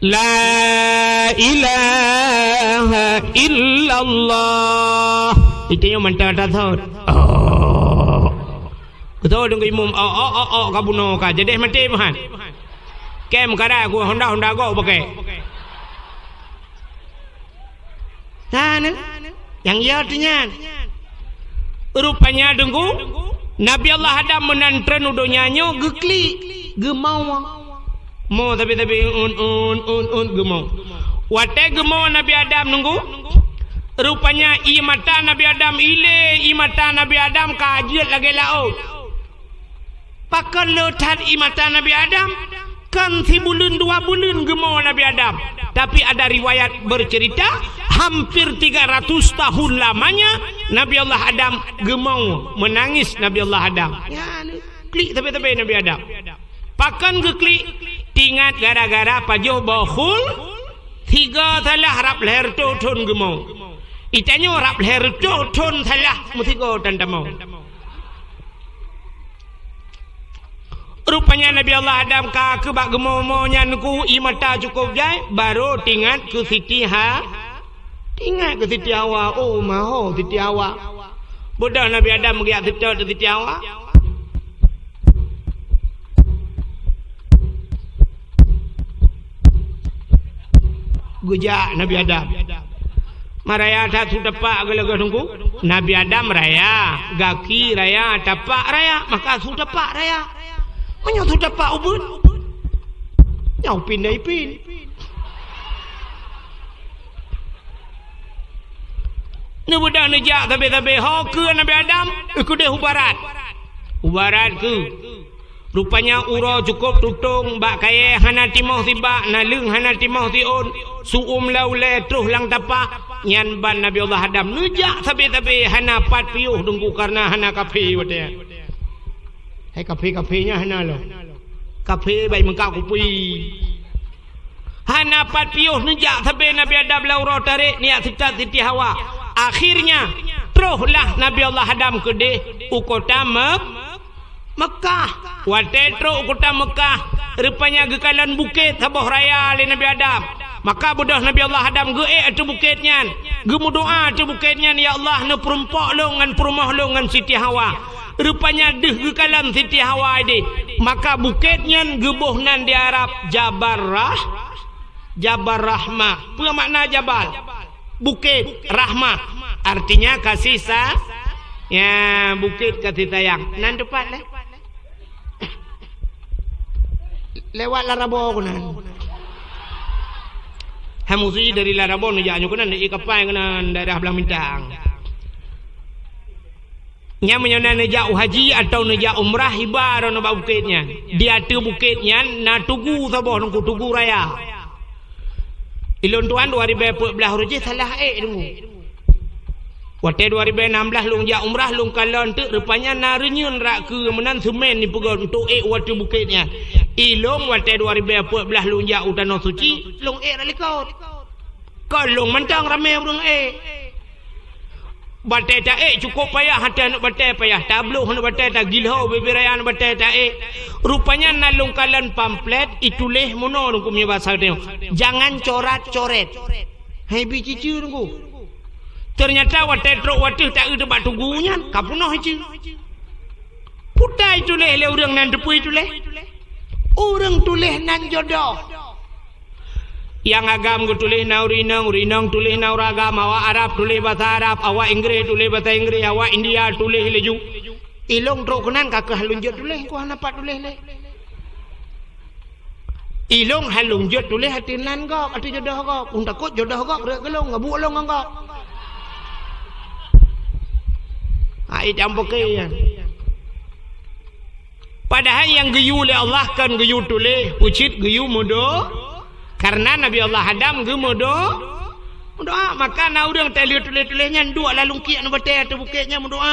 La ilaha illallah. Itu nyang mantap tasawuf. Oh. Betul dong imum. Oh, oh, oh, oh, ka bunoe ka. Jadi mati meuhan. Kem kada ku honda-honda go pakai. Nah, ni. Nyang ya tu nyan. Rupanya dengku, Nabi Allah Adam meunan treun u donya nyoe geuklik. Geumoe. Mo tapi-tapi un, un, un, un, geumoe. Watée geumoe Nabi Adam nunggu, rupanya ié mata Nabi Adam ilée, ié mata Nabi Adam ka jeuet lagée laôt. Pakon le that ié mata Nabi Adam? Kan sibuleuen dua buleuen geumoe Nabi Adam. Tapi ada riwayat bercerita, hampir tiga ratus tahun lamanya Nabi Allah Adam geumoe, menangis Nabi Allah Adam. Ya, klik tapi-tapi Nabi Adam. Pakon geuklik? Tingat gara-gara pajoh boh khul, tiga salah rab lhée reutôh thon geumoe. Itanyoe rab lhée reutôh thon salah meusigoe tan tamoe. Rupanya Nabi Allah Adam ka keubak geumoe-moe nyan ku ié mata cukup jai, baru tingat keu Siti Ha-, tingat keu Siti Hawa. Oh, maho Siti Hawa. Beudôh Nabi Adam geujak seutôt keu Siti Hawa. Geujak Nabi Adam. Maraya that su tapak geulagah teungku. Nabi Adam raya, gaki raya, tapak raya, maka su tapak raya. Meunyoe su tapak ubeut, nyoe upin dan ipin. Neubeudôh neujak sabe-sabe ho keu Nabi Adam, keudeh u barat. U barat keu. Rupanya uroe cukôp tutong bak kayée hana timoh sibak, naleueng hana timoh siôn, su'uem lam ulée troh lam tapak, nyan ban Nabi Allah Adam neujak sabe-sabe hana pat piôh teungku kareuna hana kaphé watée nyan. Hai kaphé-kaphé nyan hana lom. Kaphé bai meungkap kupi. Hana pat piôh neujak sabe Nabi Adam lam uroe tarek neujak seutôt Siti Hawa. Akhirnya, troh lah Nabi Allah Adam keudeh u kota Mek-, Meukah. Watée trok u kota Meukah, rupanya geukalon bukét saboh raya lé Nabi Adam. Maka beudôh Nabi Allah Adam geuék ateueh bukét nyan, geumeudoá ateueh bukét nyan, "Ya Allah, neupeurumpok lôn ngon peurumoh lôn ngon Siti Hawa." Rupanya deuh geukalon Siti Hawa ideh, maka bukét nyan geuboh nan di Arab Jabal Rah-, Jabal Rahmah. Peue makna jabal? Bukét, rahmah, artinya kasih sa-, ya, bukét kasih sayang. Nan teupat lé. Lewat Larabo keunan. Hai musi dari Larabo neujak nyoe keunan, di kapai keunan daerah Blang Bintang. Nyan meunyoe na neujak u haji atawa neujak umrah, iba droeneuh bak bukét nyan. Di ateueh bukét nyan na tugu saboh teungku, tugu raya. Ilôn tuan dua ribée peuet blaih uroe jih salah ék teungku. Watée dua ribée nam blaih lôn jak umrah, lôn kalon teuk, rupanya na reunyeun rak keue meunan seumén jipeugöt untuk ék u ateueh bukét nyan. Ilôn watée dua ribée peuet blaih lôn jak u Tanoh Suci, lôn ék rak likot. Kon lôn mantong ramé ureuëng ék. Batée taék cukôp payah, até aneuk batée payah, tabloh aneuk batée, tagiloe bubé raya aneuk batée taék. Rupanya na lôn kalon pamflet ituléh meunoe teungku meunyoe basa geutanyoe, "Jangan corat-coret." Hai bi ciceue teungku. Teunyata watée trok wateueh taeu teubak tugu nyan, ka peunoh iceue. Putai tuléh lé ureuëng nan teupeue tuléh. Ureuëng tuléh nan jodoh. Nyang agam geutuléh na ureuëng inong, ureuëng inong tuléh na ureuëng agam, awak Arab tuléh basa Arab, awak Inggréh tuléh basa Inggréh, awak India tuléh laju. Ilôn trok keunan ka keuh lôn jeuet tuléh, ku hana pat tuléh lé. Ilôn hai lôn jeuet tuléh ateueh nan gob, ateueh jodoh gob. Ulôn takot jodoh gob rhot keu lôn, gabuek lôn ngon gob. Hai jampoke nyan. Padahai nyang geuyue lé Allah kon geuyue tuléh, peucit geuyue meudo-, kareuna Nabi Allah Adam geumeudo-, meudoá. Maka na ureuëng taleuet tuléh-tuléh nyan duek lam lungkiek nibak ateueh bukét nyan meudoá,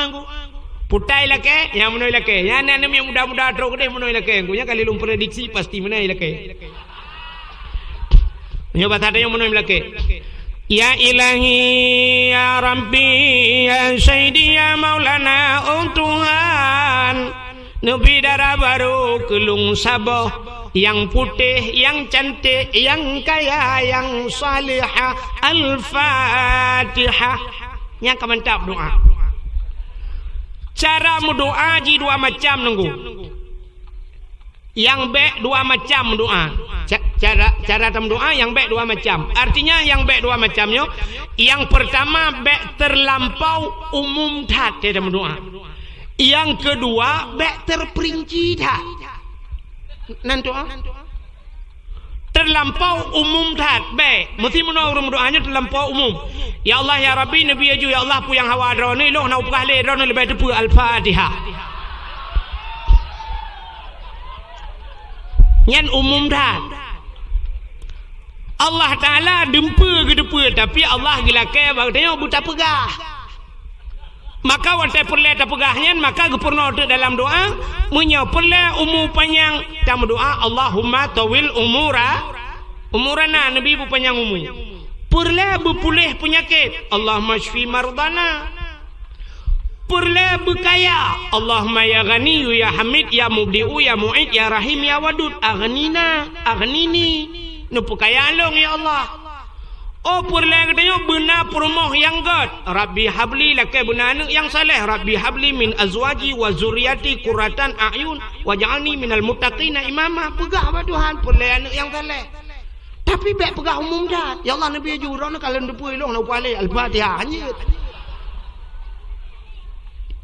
"Putai lakée, nyang meunoe lakée." Nyan aneuk muda-muda trok keudeh meunoe lakée. Nyan kali lôn prediksi pasti meunoe lakée. Nyoe basa tanyoe meunoe lakée. Ya Ilahi, ya Rabbi, ya Sayyidi, ya Maulana, oh Tuhan, neubi dara barô keu lôn saboh, nyang putéh, nyang canték, nyang kaya, nyang salihah. Al-Fatihah. Nyang ka mantap doá. Cara meudoá jih dua macam teungku. Nyang bék dua macam meudoá. Ca-, cara, cara tameudoá nyang bék dua macam. Artinya nyang bék dua macam nyoe, nyang peurtama bék teulampau umum that tameudoá. Nyang keudua bék teupeurinci that. Nan doa. Terlampau umum that, bèk. Meusti meunoe ureueng meudoa nyoe terlampau umum. Ya Allah, ya Rabbi, neubi laju, ya Allah, peue nyang hawa droeneuh, ilôn hana peugah lé, droeneuh leubeh teupeue. Al-Fatihah. Nyan umum that. Allah Taala dumpeue geuteupeue, tapi Allah geulakèe bak geutanyoe beutapeugah. Maka watèe peureulèe tapeugah nyan, maka geupeurunoe teuk dalam doa, meunyoe peureulèe umu panyang, tameudoa, "Allahumma tawil umura, umurana," Nabi beupanyang umu. Peureulèe beupuléh peunyakét, "Allahumma syfi mardana." Peureulèe beukaya, "Allahumma ya Ghaniyyu ya Hamid ya Mubdi'u ya Mu'id ya Rahim ya Wadud, aghnina, aghnini." Neupeukaya lôn, ya Allah. Oh, peureulèe geutanyoe beuna peurumoh nyang gèt. "Rabbi habli," lakèe beuna aneuk nyang saleh. "Rabbi habli min azwaji wa zurriyati qurratan a'yun waj'alni minal muttaqina imama." Peugah bak Tuhan, peureulèe aneuk nyang saleh. Tapi bèk peugah umum that. "Ya Allah, neubi laju, droeneuh ka lôn teupeue, ilôn hana peugah lé." Al-Fatihah, hanjeuet.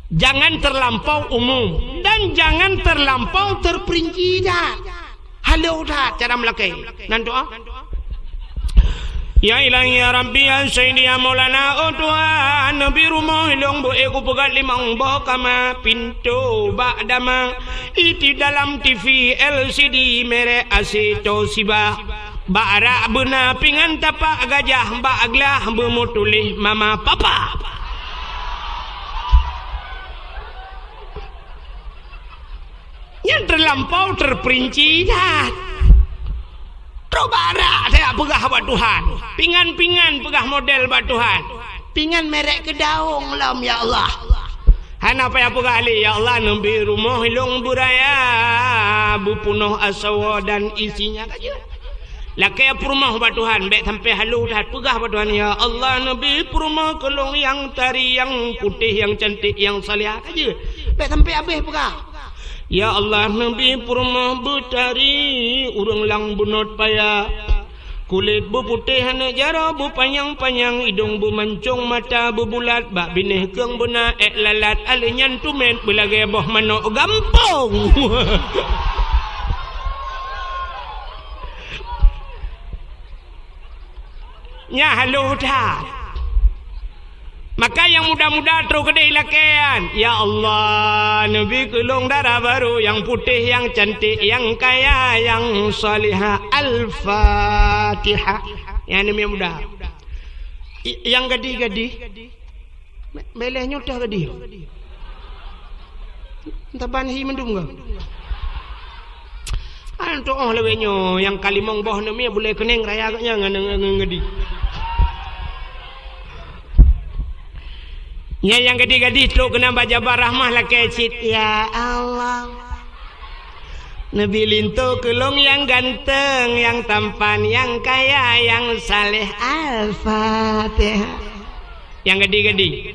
Jangan terlampau umum dan jangan terlampau terperinci that. Halôh that cara meulakèe. Nan doa. Ya Ilahi, ya Rabbi, ya Sayyidi, ya Maulana, oh Tuhan, neubi rumoh ilôn beu-ék kupeugöt limong boh kama, pintoe bak dama, iti dalam T V L C D merek A C Toshiba. Bak rak beuna pingan tapak gajah, bak glah beumeutuléh mama papa. Nyan terlampau terperinci that. Trok bak rak tajak peugah bak Tuhan. Pingan-pingan peugah model bak Tuhan. Pingan merek keudaong lom, ya Allah. Hana payah peugah lé, "Ya Allah, neubi rumoh ilôn beuraya, beupeunoh asoe dan isinya," ka jeuet. Lakèe peurumoh bak Tuhan, bèk sampai halôh that, peugah bak Tuhan, "Ya Allah, neubi peurumoh keu lôn nyang tari, nyang putéh, nyang cantik, nyang salihah," ka jeuet. Bèk sampai habéh peugah. "Ya Allah, neubi peurumoh beutari, ureueng lang bunot paya, kulét beuputéh, aneuk jaroe beupanyang-panyang, idong beumancong, mata beubulat, bak binéh keueng beuna ék lalat, alèh nyan tumét beulagèe boh manok gampông." Nyan halôh that. Maka nyang muda-muda trok keudéh lakèe nyan, "Ya Allah, neubi keu lôn dara barô nyang putéh, nyang cantik, nyang kaya, nyang salihah." Al-Fatihah. Nyan aneuk muda. I-, nyang gadih-gadih. Mé-, méléh nyoe teuh gadih. Taban hi mandum ka. An tu'oh lawét nyoe nyang ka limong boh neumie bulèe keuneng raya geuh nyan ngon, ngon, ngon gadih. Nyan nyang gadih-gadih trok keunan bak Jabal Rahmah lakèe cit, "Ya Allah, neubi linto keu lôn nyang ganteng, nyang tampan, nyang kaya, nyang saleh." Al-Fatihah. Nyang gadih-gadih.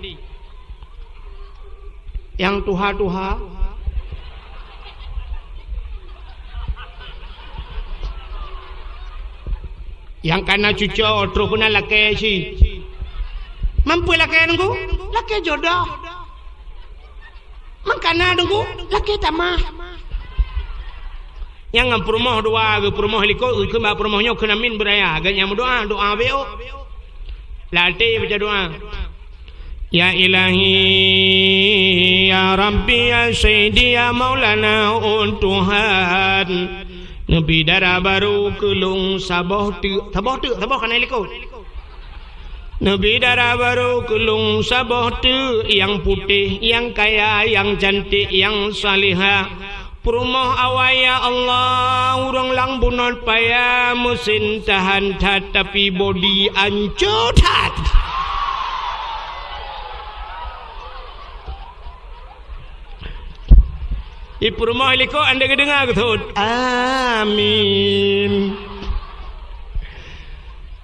Nyang tuha-tuha. Nyang kana cuco trok keunan lakèe cit. Mampu lakèe nunggu? Lakèe jodoh. Mangkana deungoe lakèe tamah. Nyang ngon peurumoh dua, geu peurumoh likot, geu keumbang peurumoh nyoe keunan min beuraya, geuh nyang meudoa, doa beuôt. Latèe baca doa. Ya Ilahi, ya Rabbi, ya Sayyidi, ya Maulana, oh Tuhan, neubi dara barô keu lôn saboh teuk, saboh teuk, saboh kana likot. Neubi dara barô keu lôn saboh teuk, nyang putéh, nyang kaya, nyang cantik, nyang salihah. Peurumoh awai, ya Allah, ureueng lang bunot paya, meusen tahan that, tapi bodi anco that. Di peurumoh likot andeueng geudeungoe geuthôt. Amin.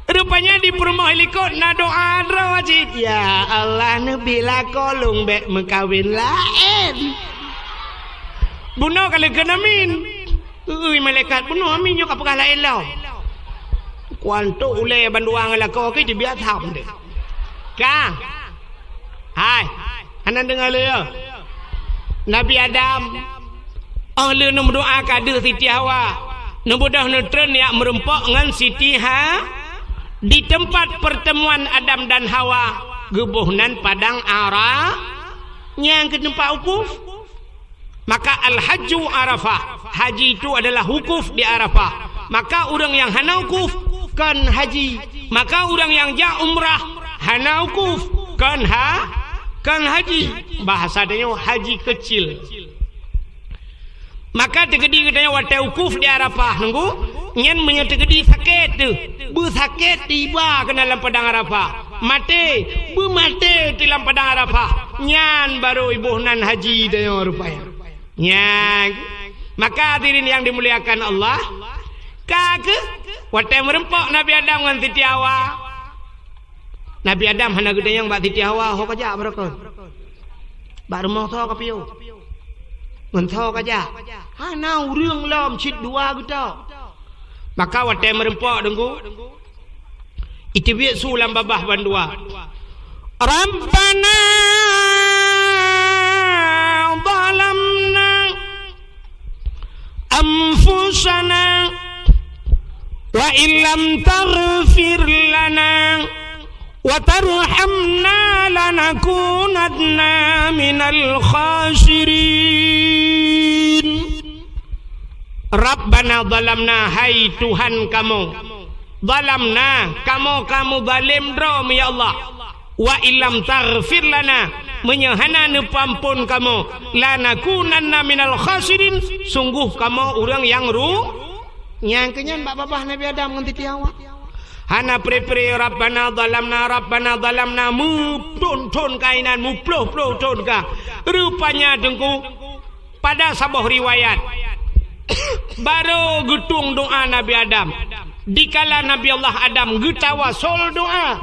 Rupanya di peurumoh likot na doa droe cit, "Ya Allah, neubi lakoe lôn bèk meukawen laén." Bunoe ka lheueh keunan min. Ui, malaikat bunoe min nyoe ka peugah laén lom. Kuantok ulèe bandua ngon lakoe keu jibiasa tham deh. Ka. Hai, hana deungoe lé, ya? Nabi Adam, Óh lheueh neumeudoá keu adeuh Siti Hawa, neubeudôh neutreun jak meurumpok ngon Siti Ha-, di teumpat peurteumuan Adam dan Hawa, geuboh nan padang Ara-, nyang keu teumpat wukuf. Maka al-hajju Arafah, haji itu adalah wukuf di Arafah. Maka ureuëng nyang hana wukuf kon haji. Maka ureuëng nyang jak umrah hana wukuf kon ha-, kon haji. Bahasa tanyoe haji keucil. Maka teukeudi geutanyoe watée wukuf di Arafah, nunggu, nyan meunyoe teukeudi sakét teuh, beusakét tiba keunan lam padang Arafah. Maté, beumaté teuh lam padang Arafah. Nyan barô iboh nan haji tanyoe rupanya. Nyan. Maka hadirin yang dimuliakan Allah, ka keuh watée meurumpok Nabi Adam ngon Siti Hawa. Nabi Adam hana geutanyong bak Siti Hawa, "Ho ka jak baroe kon? Bak rumoh soe ka piôh? Ngon soe ka jak?" Hana ureuëng lom, cit dua geutok. Maka watée meurumpok deungon, iteubiet su lam babah bandua, "Rabbana zalamna anfusana wa illam taghfir lana wa tarhamna lanakunanna minal khasirin." Rabbana zalamna, hai Tuhan kamoe, zalamna, kamoe ka meuzalim droe, ya Allah. Wa illam taghfir lana, meunyoe hana neupeuamphon kamoe, lanakunanna minal khasirin, sungguh kamoe ureuëng nyang ru-, nyang keunyan bak babah Nabi Adam ngon Siti Hawa. Hana pre-pre, "Rabbana zalamna, Rabbana zalamna," meuthon-thon ka inan, meuploh-ploh thon ka. Rupanya teungku, pada saboh riwayat, barô geutueng doá Nabi Adam. Dikala Nabi Allah Adam geutawasol doá,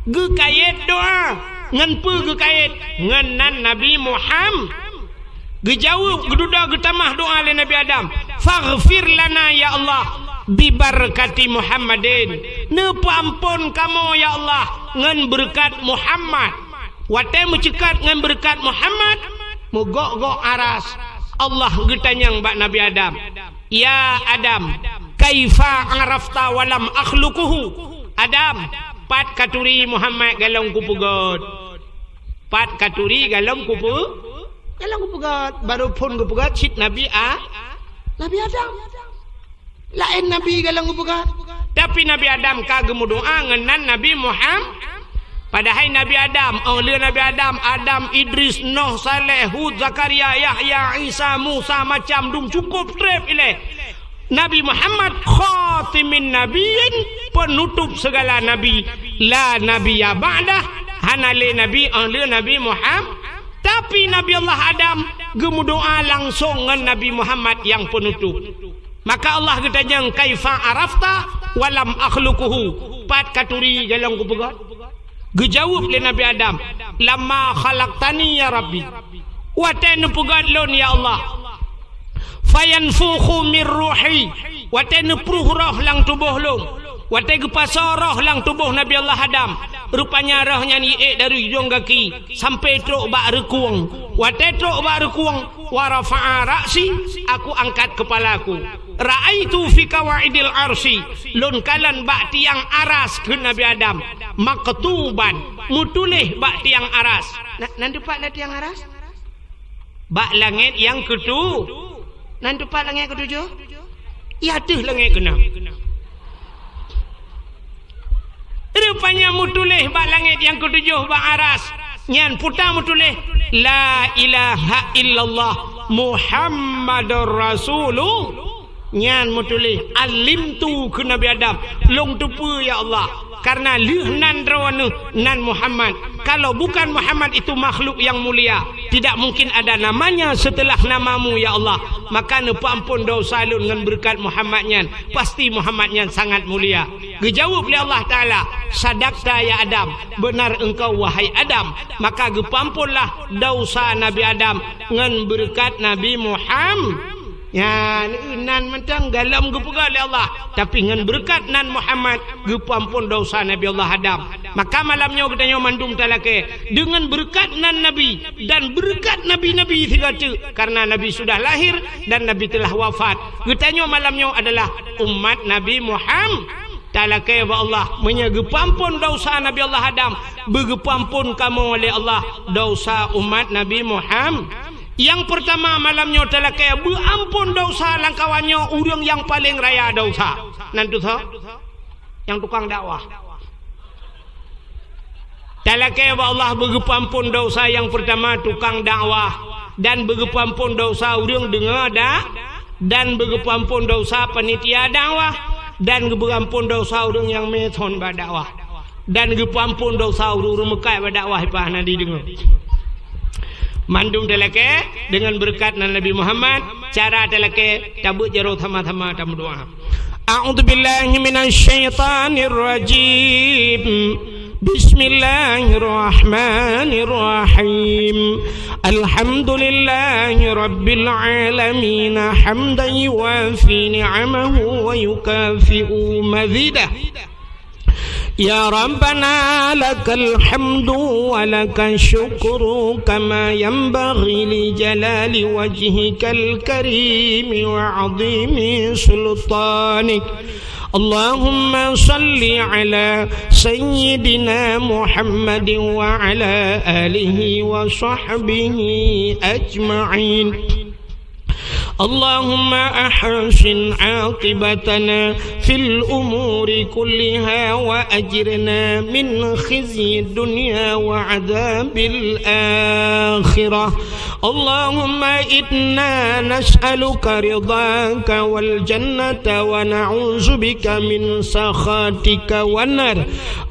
geukayét doá, ngon peue geukayét? Ngon nan Nabi Muham-, geujaweueb, geududoe geutamah doá lé Nabi Adam, "Faghfir lana ya Allah, bibarakati Muhammadin." Neupeuamphon kamoe ya Allah ngon beureukat Muhammad. Watée meuceukat ngon beureukat Muhammad, meugok-gok aras, Allah geutanyong bak Nabi Adam, "Ya Adam, kaifa arafta wa lam akhluquhu?" "Adam, pat katuri Muhammad golom kupeugét?" Pat katuri golom kupe-, golom kupeugét, barô phon geupeugét cit Nabi A-, Nabi Adam. Laén nabi golom geupeugét. Tapi Nabi Adam ka geumeudoá ngon nan Nabi Muham-, padahai Nabi Adam, óh lheueh Nabi Adam, Adam, Idris, Noh, Saleh, Hud, Zakaria, Yahya, Isa, Musa, macam dum cukôp treb ilée. Nabi Muhammad khatimin nabiyyin, penutup segala nabi. La nabiyya ba'dah, hana lé nabi óh lheueh Nabi Muham-, tapi Nabi Allah Adam geumeudoá langsong ngon Nabi Muhammad nyang penutup. Maka Allah geutanyong, "Kaifa arafta wa lam akhluquhu?" Pat katuri golom kupeugét? Geujaweueb lé Nabi Adam, "Lamma khalaqtani ya Rabbi." Watée neupeugét lôn, ya Allah. "Fayanfukhu mir ruhi." Watée neupruh roh lam tuboh lôn. Watée geupasoe roh lam tuboh Nabi Allah Adam. Rupanya roh nyan jiék dari ujong gaki sampai trok bak reukueng. Watée trok bak reukueng, "Wa rafa'a ra'si," aku angkat keupalaku. "Ra'aitu fi qawaidil arsy," lôn kalon bak tiang aras kheun Nabi Adam, "maktuban," meutuléh bak tiang aras. Na, nan teupat na tiang aras? Bak langét nyang keutu-, nan teupat langét keutujoh? Di ateueh langét keunam. Rupanya meutuléh bak langét nyang keutujoh bak aras. Nyan peue ta meutuléh, "La ilaha illallah Muhammadur Rasulullah." Nyan meutuléh, "Alimtu," kheun Nabi Adam, "Lôn teupeue, ya Allah, karena lheueh nan droeneuh nan Muhammad. Kalau bukan Muhammad itu makhluk yang mulia, tidak mungkin ada namanya setelah namamu, ya Allah." Maka neupeuamphon desya lôn ngon beureukat Muhammad nyan. Pasti Muhammad nyan sangat mulia. Geujaweueb lé Allah Taala, "Sadaqta ya Adam, beunar engkau wahai Adam." Maka geupeuamphonlah desya Nabi Adam ngon beureukat Nabi Muham-, Nyan, nan mantong galom geupeugah lé Allah, tapi ngon beureukat nan Muhammad geupeuamphon desya Nabi Allah Adam. Maka malam nyoe geutanyoe mandum talakée deungon beureukat nan Nabi dan beureukat nabi-nabi sigoe teuk, karena Nabi sudah lahir dan Nabi telah wafat. Geutanyoe malam nyoe adalah umat Nabi Muhammad. Talakée bak Allah, meunyoe geupeuamphon desya Nabi Allah Adam, beugeupeuamphon kamoe lé Allah desya umat Nabi Muhammad. Nyang peurtama malam nyoe talakée beuamphon desya lam kawan nyoe ureuëng nyang paleng raya desya. Nan tu soe? Nyang tukang dakwah. Talakée bak Allah beugeupeuamphon desya nyang peurtama tukang dakwah, dan beugeupeuamphon desya ureuëng deungoe da, dan beugeupeuamphon desya panitia dakwah, dan beugeupeuamphon desya ureuëng nyang meuthon bak dakwah, dan geupeuamphon desya ureuëng-ureuëng meukat bak dakwah ipah na dideungoe. Mandum talakée deungon beureukat nan Nabi Muhammad, cara talakée tabeuet jaroe sama-sama tameudoá. A'udzubillahi minasyaitonirrajim. Bismillahirrahmanirrahim. Alhamdulillahi rabbil alamin, hamdan yuwafi ni'amahu wa yukafi'u mazidah. Ya Rabbana lakal hamdu wa lakasy syukru kama yanbaghi li jalali wajhikal karimi wa 'azimi sultanik. Allahumma shalli 'ala sayyidina Muhammadin wa 'ala alihi wa sahbihi ajma'in. اللهم أحسن عاقبتنا في الأمور كلها وأجرنا من خزي الدنيا وعذاب الآخرة. اللهم إنا نسألك رضاك والجنة ونعوذ بك من سخطك والنار.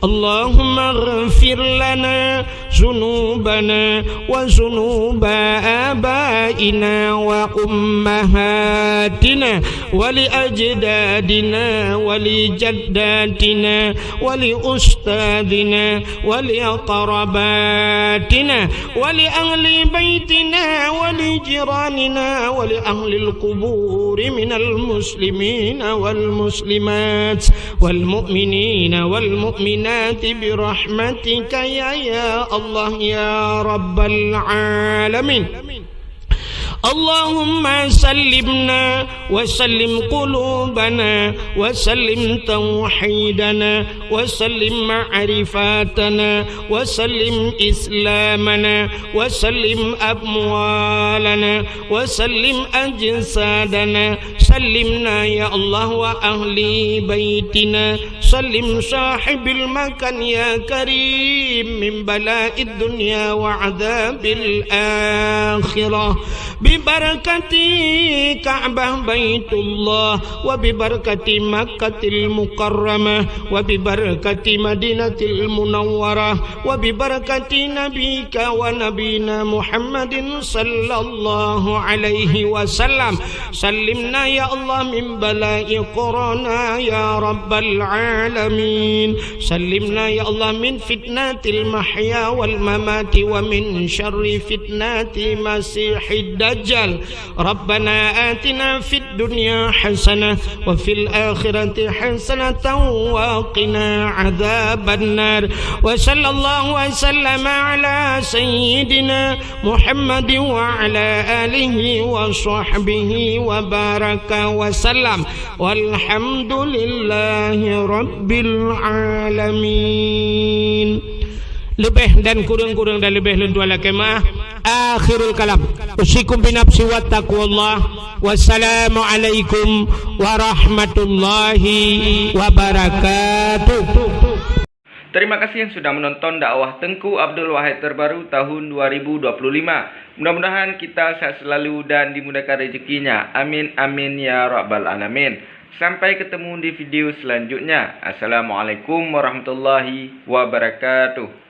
اللهم اغفر لنا ذنوبنا وذنوب آبائنا وأمهاتنا ولأجدادنا ولجداتنا ولأستاذنا ولأقرباتنا ولأهل بيتنا ولجيراننا ولأهل القبور من المسلمين والمسلمات والمؤمنين والمؤمنات برحمتك يا، يا الله يا رب العالمين. اللهم سلمنا وسلم قلوبنا وسلم توحيدنا وسلم معرفتنا وسلم إسلامنا وسلم أموالنا وسلم أجسادنا. سلمنا يا الله وأهل بيتنا. سلم صاحب المكان يا كريم من بلاء الدنيا وعذاب الآخرة. ببركة كعبة بيت الله وببركة مكة المكرمة وببركة مدينة المنورة وببركة نبيك ونبينا محمد صلى الله عليه وسلم. سلمنا يا الله من بلاء كورونا يا رب العالمين. سلمنا يا الله من فتنة المحيا والممات ومن شر فتنة المسيح الدجال. ربنا آتنا في الدنيا حسنة وفي الآخرة حسنة وقنا عذاب النار. وصلى الله وسلم على سيدنا محمد وعلى آله وصحبه وبارك وسلم. والحمد لله رب العالمين. Leubeh dan kureueng-kureueng dan leubeh lôn tuan lakée meu'ah. Akhirul kalam. Usikum binafsi wa taqwallah. Wassalamualaikum warahmatullahi wabarakatuh. Terima kasih yang sudah menonton dakwah Tengku Abdul Wahid terbaru tahun dua ribu dua puluh lima. Mudah-mudahan kita sehat selalu dan dimudahkan rezekinya. Amin, amin, ya rabbal alamin. Sampai ketemu di video selanjutnya. Assalamualaikum warahmatullahi wabarakatuh.